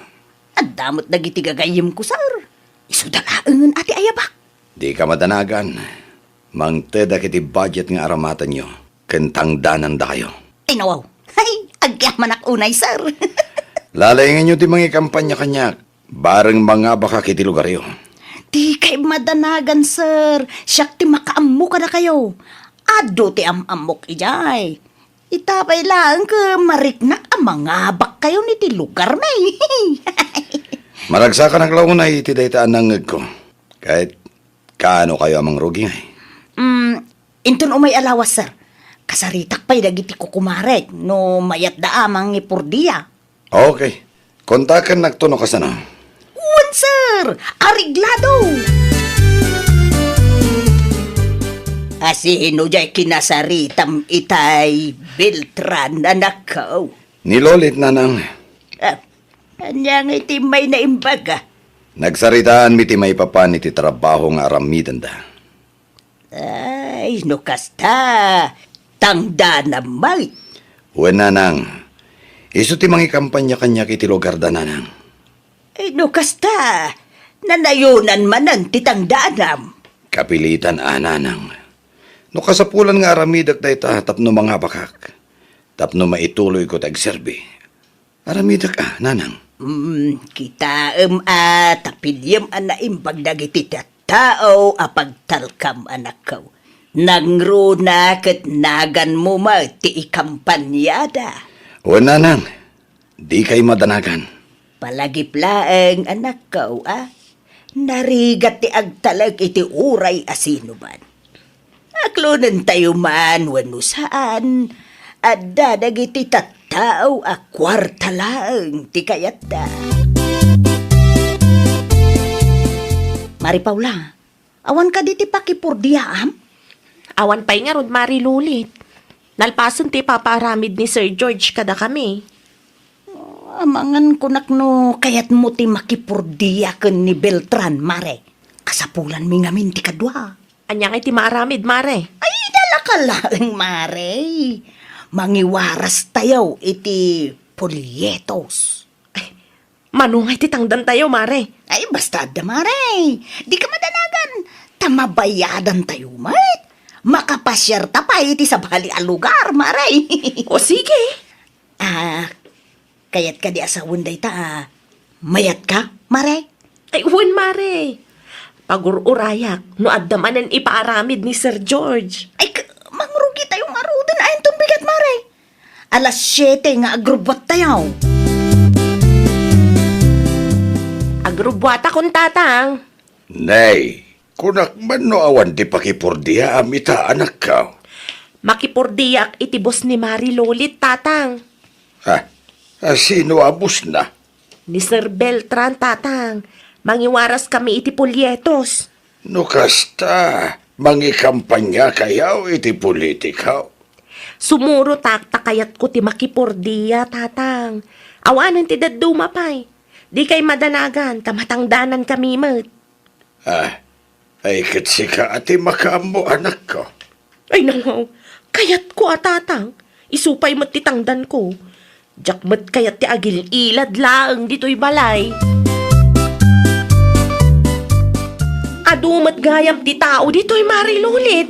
Adda met dagiti gagayyemko, sir. Isuda laengen a ti ayabak. Dika madanagan. Mangtedak iti budget nga aramatenyo ken tangdanandakayo. Ay, nawaw. Hay, agyamanak unay, sir. Lalaingenyo ti mangikampania kaniak. Bareng mangabakak iti lugaryo. Dikay madanagan, sir. Siak ti makaammo kadakayo. Adu ti am-ammok idiay. Ita pay laeng ket mariknak a mangabakkayon iti lugarmi. Maragsakanak la unay iti dayta a nangngegko. Ket kaano kayo a mangrugi ngay? Mm, inton umay a lawas, sir. Kasaritak pay dagiti kukumarek no mayatda a mangipurdia. Okay. Kontakennakto no kasano. Wen, sir! Areglado! Asino jay kinasaritam itay, Beltran, anakko? Ni Lolit, nanang. Ah, ania nga iti may naimbag, ah? Nagsaritaanmi ti maipapan iti trabaho nga aramidenda. Ay, no kasta, tangdanam met. Wen, nanang. Isu ti mangikampania kaniak iti lugarda, nanang. Ay, no kasta, nanayonan manen ti tangdanam. Kapilitan a, nanang. No kasapulan nga aramidek dayta tapno mangabakak, tapno maituloyko ti agserbi. Aramidek a, nanang. Mm, kitaem a ta piliem a naimbag dagiti tattao a pagtalkam, anakko. Nangruna ket naganmo met ti ikampaniada. Wen, nanang, dikay madanagan. Palagip laeng, anakko, a. Narigat ti agtalek iti uray a sinuman. Aklonentayo man wenno saan, adda dagiti tattao a kuarta laeng ti kayatta. Mari Paula, awan kadi ti pakipurdiaam? Awan pay ngarud, Mari Lolit. Nalpasen ti ipapaaramid ni Sir George kadakami. Amangan kunak no kayatmo ti makipurdia ken ni Beltran, Mare. Kasapulanmi ngamin ti kadua. Ania ngay ti maaramid, Mare? Ay, dala ka laeng, Mare. Mangiwaras tayo iti polyetos. Ay, mano ngay ti tangdantayo, Mare? Ay, basta adda, Mare. Di ka madanagan. Ta mabayadantayo met. Makapasiarta pay iti sabali a lugar, Mare. O, sige. Ah, kayat ka di asawen dayta, ah, mayat ka, Mare? Ay, wen, Mare. Pagur-urayak no adda manen ipaaramid ni Sir George. Ay, k-, mangrugi tayo ngaruden, ay, inton bigat, Mare. Alas siete nga agrubbuat tayo. Agrubbuatakon, Tatang. Nay, kunak man no awan ti pakipurdiaam ita, anakko. Makipurdiak iti bus ni Mari Lolit, Tatang. Ha? A, sino a busna? Ni Sir Beltran, Tatang. Mangiwaras kami iti polyetos. No kasta, mangikampanya kayo iti politika? Sumurotak ta kayatko ti makipurdia, Tatang. Awanen ti dadduma pay. Di kay madanagan, ta matangdanan kami met. Ah, ay ket sika a ti makaammo, anakko. Ay, nawaw, kayatko a Tatang. Isu pay met ti tangdanko. Diak met kayat ti agil-ilad laeng ditoy balay. Adu met gayam ti tao ditoy, Mari Lolit.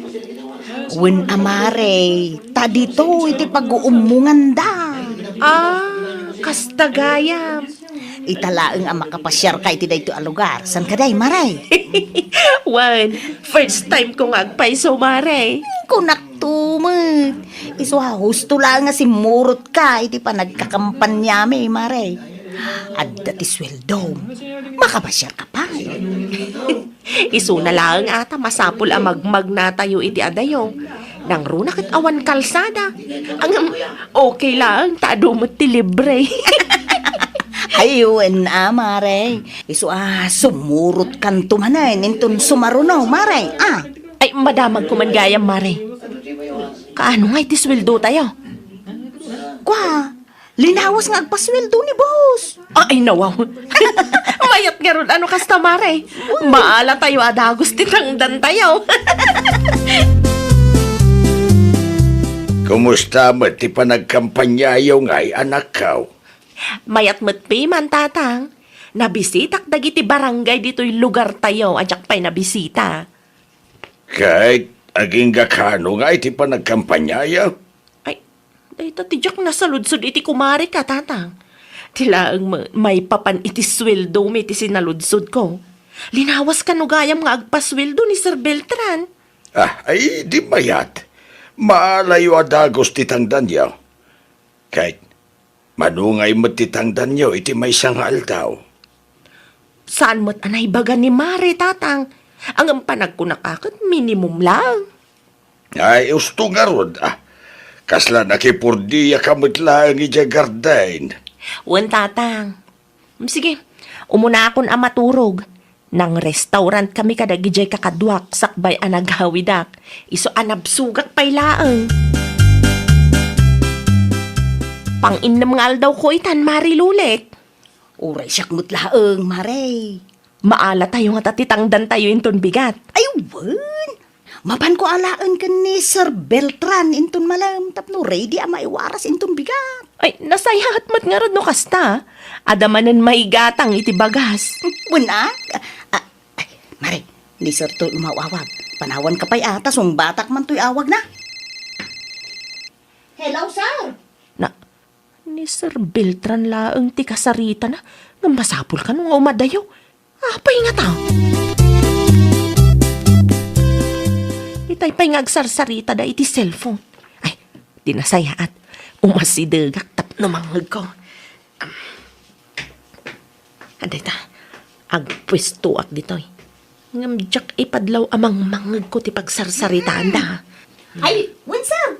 Wen a, Mare, ta ditoy ti pag-uummonganda. Ah, kasta gayam. Ita laeng a makapasiarka iti daytoy a lugar. Saan ka day, Mare? Wen, first time ko nga agpayso, Mare. Kunak to met. Isu a husto laeng nga simmurotka iti panagkakampanyami, Mare. Adda ti sueldom. Makapasiarka pay. Isuna laeng a ta masapul a magmagnatayo iti adayo. Nangruna ket awan kalsada. Ngem, okay laeng ta adu met ti libre. Ay, wen a, Mare. Isu a sumurotkanto manen inton sumaruno, Mare. Ah. Ay, madamagko man gayam, Mare. Kaano ngay ti sueldotayo? Kwa, linawas nga agpasueldo ni boss. Ah, ay, nawaw. Mayat ngarud a no kasta, Mare. Maala tayo a dagus ti tangdantayo. Kumusta met ti panagkampanyayo ngay, anakko? Mayat met piman, Tatang. Nabisitak dagiti barangay ditoy lugartayo a diak pay nabisita. Ket agingga kano ngay ti panagkampanyayo? Ay, dayta ti diak nasaludsod iti kumareka, Tatang. Ti laeng ma-, maipapan iti sueldomi ti sinaludsodko. Linawas kano gayam nga agpasueldo ni Sir Beltran? Ah, ay, di mayat. Maalayo a dagus ti tangdanyo. Ket mano ngay met ti tangdanyo iti maysa nga aldaw? Saan met a naibaga ni Mare, Tatang. Ngem panagkunak a ket minimum laeng. Ay, usto ngarud, ah. Kasla nakipurdiyaka met laeng idiay garden. Wen, Tatang. Sige, umunakon a maturog. Nang-restaurant kami kadagidiay kakaduak sakbay a naghawidak. Isu a nabsogak pay laeng. Pang-innem nga aldawko itan, Mari Lulit. Uray siak met laeng, Mare. Maala tayo ngata ti tangdantayo inton bigat. Ay, wen. Mapanko alaen ken ni Sir Beltran inton malem tapno ready a maiwaras inton bigat. Ay, nasayaat met ngarud no kasta. Adda manen maigatang iti bagas. Wen a? Ah, ay, Mare, ni Sir toy umaw-awag. Panawanka pay a, ta sungbatak man toy awagna. Hello, sir! Na, ni Sir Beltran laeng ti kasaritana, ngem masapul kano nga umadayo. Apay ngata? Itay pay nga agsarsaritada iti cellphone. Ay, di nasayaat. Umasidegak tapno mangngegko. Adayta, agpuestoak ditoy. Ngem diak ipadlaw a mangmangngegko ti pagsarsaritaanda. Ay, wen, sir!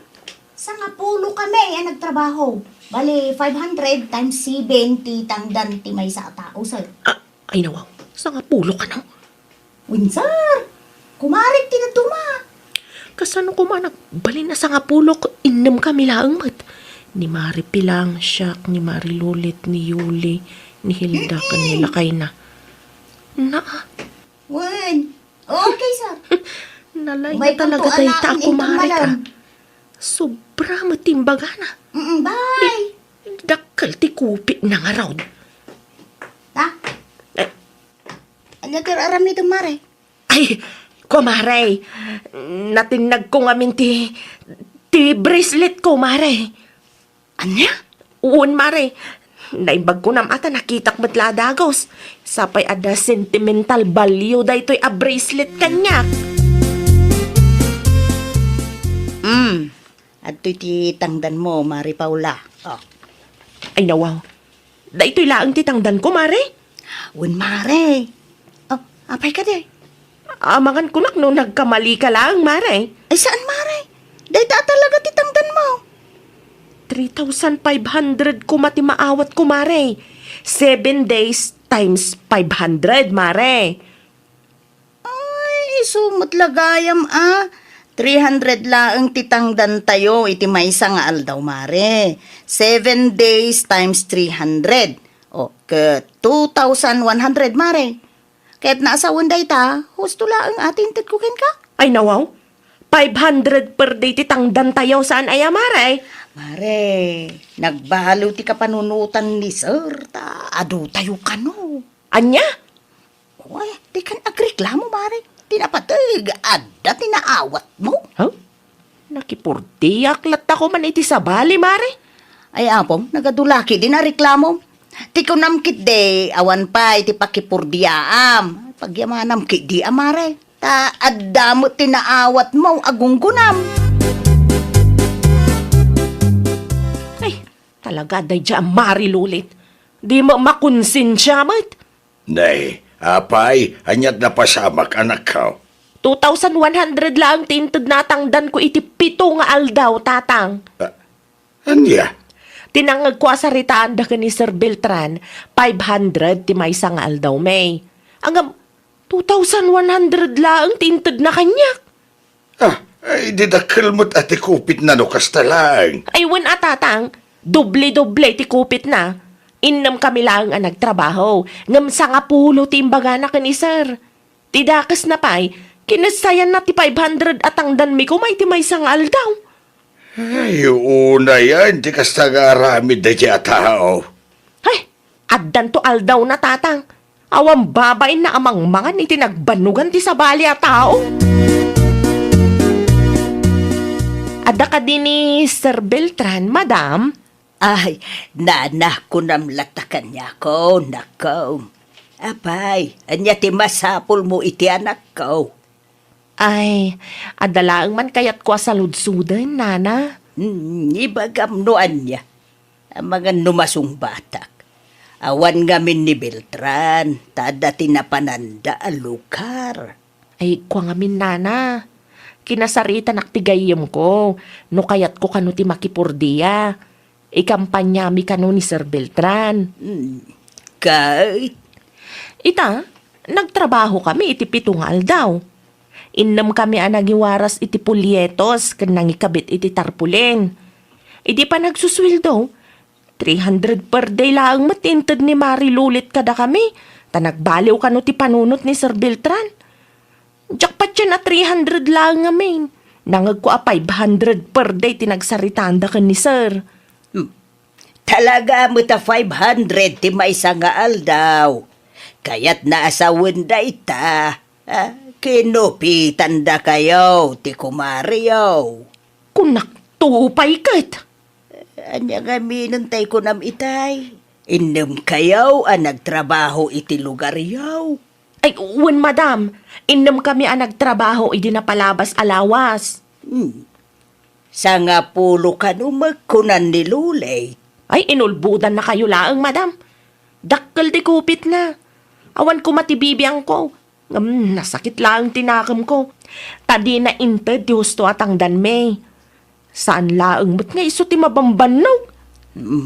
Sangapulo kami a nagtrabaho. Bali, five hundred times seven ti tangdan ti maysa a tao, sir. Ah, ay, nawaw. Sangapulo kano? Wen, sir. Kumarek ti dadduma. Kasano koma nagbalin a sangapulo ket innem kami laeng met? Ni Mari Pilang, siak, ni Mari Lulit, ni Yuli, ni Hilda, ken ni lakayna. Naa. Wen. Okay, sir. Nalay na talaga dayta a kumare ka. Sobra met ti imbagana. Mm, bye. Dakkel ti kupitna ngarud. Ha? Eh. Ania ti ar-aramidem, Mare? Ay, kumare. Natinnagko ngamin ti, ti bracelet ko, Mare. Ania? Wen, Mare. Naimbag ko nam a ta nakitak met la a dagus. Sapay adda sentimental value daytoy a bracelet kaniak. Hmm. Adtoy ti tangdanmo, Mare Paula. Oh. Ay, nawaw. Daytoy laeng ti tangdanko, Mare? Wen, Mare. Oh, apay kadi? Amangan kunak no nagkamali ka laeng, Mare. Ay, saan, Mare? Dayta a talaga ti tangdanmo. Three thousand five hundred koma ti maawatko, Mare. Seven days times five hundred, Mare. Ay, isu met la gayam a. Three hundred laeng ti tangdantayo iti maysa nga aldaw, Mare. Seven days times three hundred. O, ket two thousand one hundred, Mare. Ket naasawen dayta, husto laeng a ti intedko kenka. Ay, nawaw. Five hundred per day ti tangdantayo, saan aya, Mare? Mare, nagbaliw ti kapanunotan ni Sir, ta adutayo kano. Ania? Uy, dikan agreklamo, Mare. Ti napateg, adda ti naawatmo. Huh? Nakipurdiak latta koman iti sabali, Mare. Ay, Apong, nagadu la ketdi a reklamo. Ti kunam ketdi, awan pay ti pakipurdiaam. Pagyamanam ketdi a, Mare. Ta adda met ti naawatmo a gunggonam. Ay, talaga, daydiay a Mare Lulit. Di met makonsensia met. Nay, apay, aniat napasamak, anakko? Two thousand one hundred laeng ti intedna a tangdanko iti pito nga aldaw, Tatang. Ah, ania? Ti nangngegko a saritaanda ken ni Sir Beltran, five hundred ti maysa nga aldaw, May. Ngem, two thousand one hundred laeng ti intedna kaniak. Ah, ay, di dakkel met a ti kupitna no kasta laeng. Ay, wen a, Tatang, doble-doble ti kupitna. Innem kami laeng a nagtrabaho, ngem sangapulo ti imbagana ken ni Sir. Ti dakesna pay, kinessayanna ti five hundred a tangdanmi koma iti maysa nga aldaw. Ay, unayan ti kasta nga aramid daydiay a tao. Ay, addanto aldawna, Tatang. Awan babainna a mangmangan iti nagbannogan ti sabali a tao. Adda kadi ni Sir Beltran, Madam? Ay, nana, kunam latta kaniako, nakko. Apay, ania ti masapulmo iti anakko? Ay, adda laeng man kayatko a saludsoden, Nana. Hmm, ibagam no ania. Amangan no masungbatak. Awan ngamin ni Beltran, ta adda ti napananda a lugar. Ay, kua ngamin, Nana. Kinasaritanak ti gayyemko, no kayatko kano ti makipurdia. Ikampaniami kano ni Sir Beltran. Hmm, ket? Ita, nagtrabaho kami iti pito nga aldaw. Innem kami a nangiwaras iti polyetos ken nangikabit iti tarpulin. Idi panagsusueldo, three hundred per day laeng met ti inted ni Mari Lulit kadakami, ta nagbaliw kano ti panunot ni Sir Beltran. Diak patien a three hundred laeng ngamin. Nangegko a five hundred per day ti nagsaritaanda ken ni Sir. Hmm. Talaga met a five hundred ti maysa nga aldaw. Kayatna a sawen dayta. Ah, kinupitandakayo ti kumareyo. Kunak to pay ket. Ania ngamin tay kunam itay? Innem kayo a nagtrabaho iti lugaryo? Ay, wen, madam. Innem kami a nagtrabaho idi napalabas a lawas. Hmm. Sangapulo kano met kunan ni Lulay. Ay, inulbodannakayo laeng, madam. Dakkel ti kupitna. Awan koma ti bibiangko. Ngem nasakit laeng ti nakemko. Ta dina inted ti husto a tangdanmi. Saan laeng met nga isu ti mabambannog.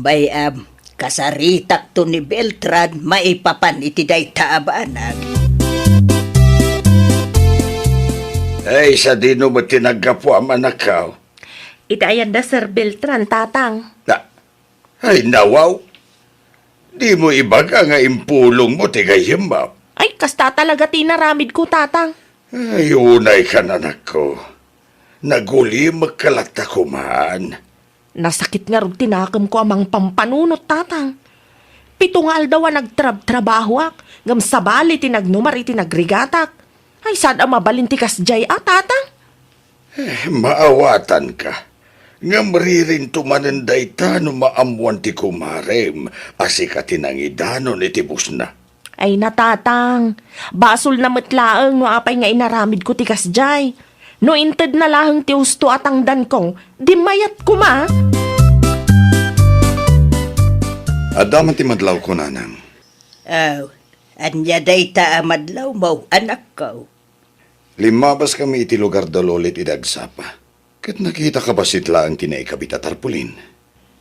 Bay-am, kasaritakto ni Beltran maipapan iti dayta a banag. Ay, sadino met ti naggapuam, anakko? Iti ayan da Sir Beltran, Tatang. Na, ay, nawaw. Dimo ibaga nga impulongmo ti gayyemmo. Ay, kasta talaga ti inaramidko, Tatang. Ay, unaykan, anakko. Nagulimekka latta koman. Nasakit ngarud ti nakemko a mangpampanunot, Tatang. Pito nga aldaw a nagtrabtrabahoak, ngem sabali ti nagnumar iti nagrigatak. Ay, saan a mabalin ti kasdiay a, Tatang? Eh, maawatanka. Ngem ririnto manen dayta no maammoan ti kumarem a sika ti nangidanon iti busna. Ay, na, Tatang. Basolna met laeng no apay nga inaramidko ti kasdiay. No intedna laeng ti husto a tangdanko, di mayat koma. Adda man ti madlawko, Nanang. Aw, ania dayta a madlawmo, anakko? Limmabaskami iti lugar da Lolit idi agsapa, ket nakitaka bassit laeng ti naikabit a tarpulin.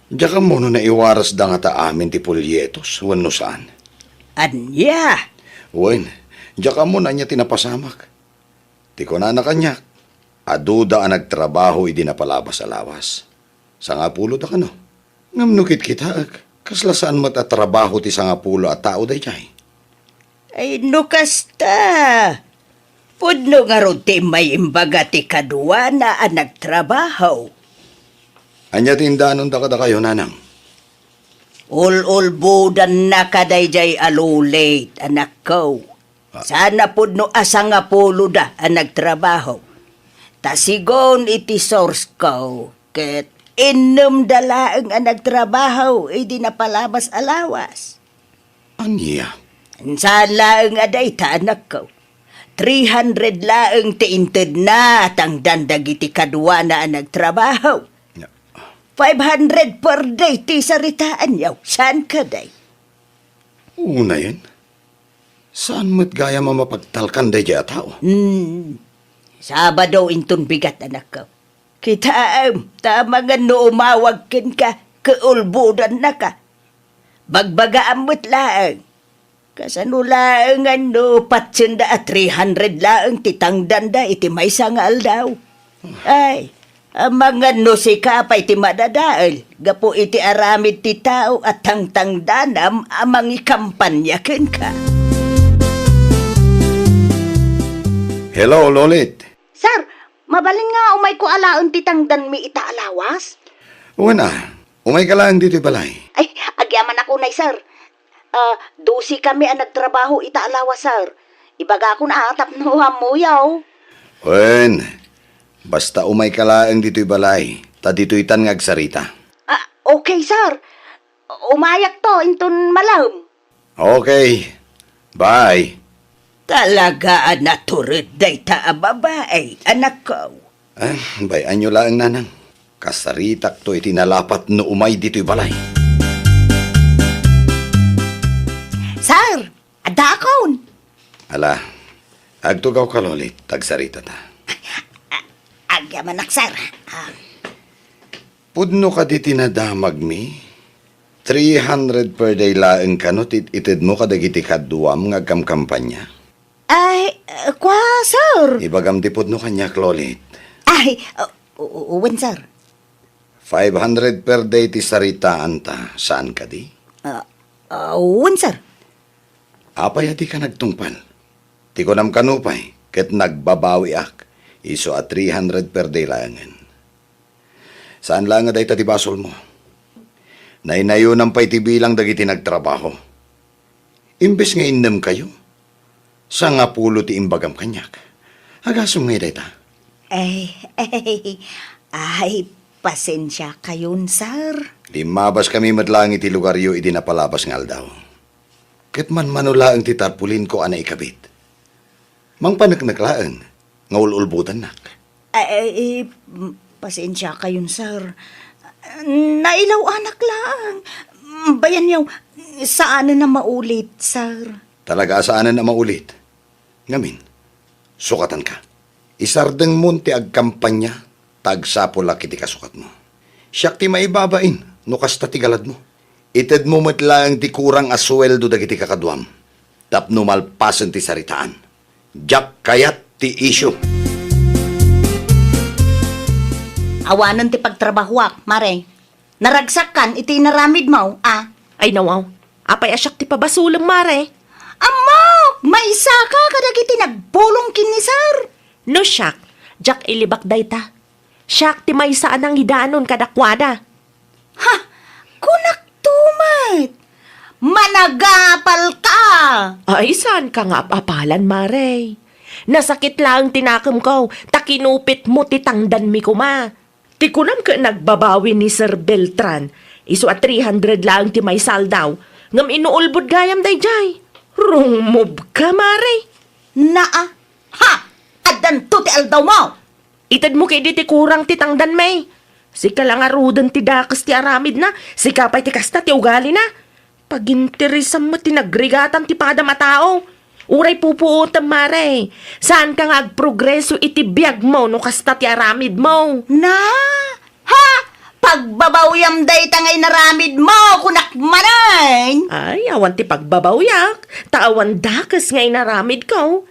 Diak ammo no naiwarasda ngata amin ti polyetos wenno saan. Ania? Wen, diak ammo no ania ti napasamak. Ti kunana kaniak, aduda a nagtrabaho idi napalabas a lawas. Sangapulo da kano. Ngem no kitkitaek, kasla saan met a trabaho ti sangapulo a tao daydiay. Ay, no kasta, pudno ngarud ti immay imbaga ti kaduana a nagtrabaho. Ania ti indanonda kadakayo, Nanang? Ul-ulbodannaka daydiay a Lolit, anakko. Ah. Saan a pudno a sangapuloda a nagtrabaho. Ta sigun iti source ko, ket innemda laeng a nagtrabaho idi napalabas a lawas. Ania? Saan laeng a dayta, anakko. Three hundred laeng ti intedna tangdan dagiti kaduana a nagtrabaho. Ya. Five hundred per day ti saritaanyo. Saan kadi? Unayen, saan met gayam a mapagtalkan daydiay a tao? Hmm. Sabado inton bigat, anakko. Kitaem, ta amangan no umawag kenka, ket ulbodannaka. Bagbagaam met laeng. Kasano laengen no patienda a three hundred laeng ti tangdanda iti maysa nga aldaw? Ay, amangan no sika pay ti madadael gapu iti aramid ti tao a tangtangdanam a mangikampania kenka. Hello, Lolit. Sir, mabalin nga umayko alaen ti tangdanmi ita a lawas? Wen a, umayka laeng ditoy balay. Ay, agyamanak unay, sir. Ah, dosi kami a nagtrabaho ita a lawas, sir. Ibagakon a tapno ammoyo. Wen, basta umayka laeng ditoy balay, ta ditoytan nga agsarita. Ah, okay, sir. Umayakto inton malem. Okay. Bye. Talaga a natured dayta a babai, anakko. Ah, bay-anyo laeng, Nanang. Kasaritakto iti nalapat no umay ditoy balay. Sir, addaakon. Ala, agtugawka, Lolit, ta agsaritata. A-, agyamanak, sir. Ah. Pudno kadi ti nadamagmi? Three hundred per day laeng kano ti itedmo kadagiti kaduam nga agkamkampanya? Ay, eh, kua, sir. Ibagam ti pudno kaniak, Lolit. Ay, uh, u-, u-, wen, sir. Five hundred per day ti saritaanta, saan kadi? Ah, ah, wen, sir. Apay a dika nagtungpal? Ti kunam kano pay, ket nagbabawiak, isu a three hundred per day laengen. Saan laeng a dayta ti basolmo. Naynayonam pay ti bilang dagiti nagtrabaho. Imbes nga innemkayo, sangapulo ti imbagam kaniak. Agasem ngay dayta? Ay, ay, ay, pasensiakayon, sir. Limmabaskami met laeng iti lugaryo idi napalabas nga aldaw. Ket manmano laeng ti tarpulinko a naikabit. Mangpaneknek laeng nga ul-ulbodannak. Ay, ay, eh, pasensiakayon, sir. Nailaw-anak laeng. Bayanyo, saanen a maulit, sir. Talaga a saanen a maulit. Ngamin, sukatanka. Isardengmon ti agkampanya ta agsapulak iti kasukatmo. Siak ti maibabain no kasta ti galadmo. Itedmo met laeng ti kurang a sueldo dagiti kakaduam tapno malpasen ti saritaan. Diak kayat ti isyu. Awanen ti pagtrabahoak, Mare. Naragsakkan iti inaramidmo, a? Ay, nawaw. Apay a siak ti pabasolem, Mare? Ammok! Maisaka kadagiti nagbulong ken ni Sir. No siak, diak ilibak dayta. Siak ti maysa a nangidanon kadakuada. Ha! Kunakto met! Managapalka! Ay, saanka nga ap-apalan, Mare. Nasakit laeng ti nakemko, ta kinupitmo ti tangdanmi koma. Ti kunam ket nagbabawi ni Sir Beltran, isu a three hundred laeng ti maisaldaw, ngem inuulbod gayam daydiay. Rungmobka, Mare. Naa. Ha! Addanto ti aldawmo! Itedmo ketdi ti kurang ti tangdanmi. Sika la ngaruden ti dakes ti aramidna, sika pay ti kasta ti ugalina. Paginteresan met ti nagrigatan ti padam a tao. Uray pupuotem, Mare. Saanka nga agprogreso iti biagmo no kasta ti aramidmo. Na? Ha? Pagbabawyam dayta nga inaramidmo, kunak manen? Ay, awan ti pagbabawiak, ta awan dakes nga inaramidko.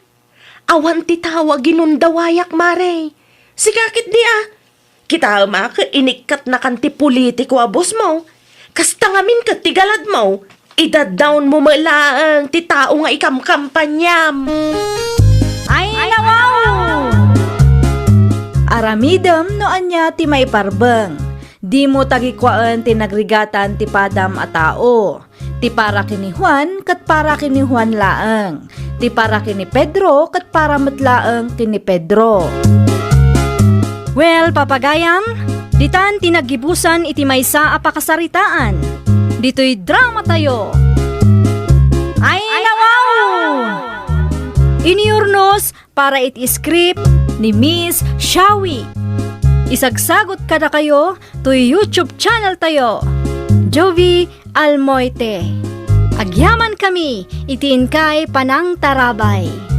Awan ti tao a ginundawayak, Mare. Sika ketdi a. Kitaem a ket inikkatnakan ti politiko a bosmo. Kasta ngamin ket ti galadmo. Idaddawnmo met laeng ti tao nga ikamkampaniam. Ay, nawaw! Aramidem no ania ti maiparbeng. Dimo tagikuaen ti nagrigatan ti padam a tao. Ti para ken ni Juan ket para ken ni Juan laeng. Ti para ken ni Pedro ket para met laeng ken ni Pedro. Well, papagayam, ditan ti naggibusan iti maysa a pakasaritaan. Ditoy dramatayo. Ay, nawaw! Inurnos para iti script ni Miss Shawi. Isagsagot kadakayo toy YouTube channel tayo, Jovie Almoite. Agyamankami iti inkay panangtarabay.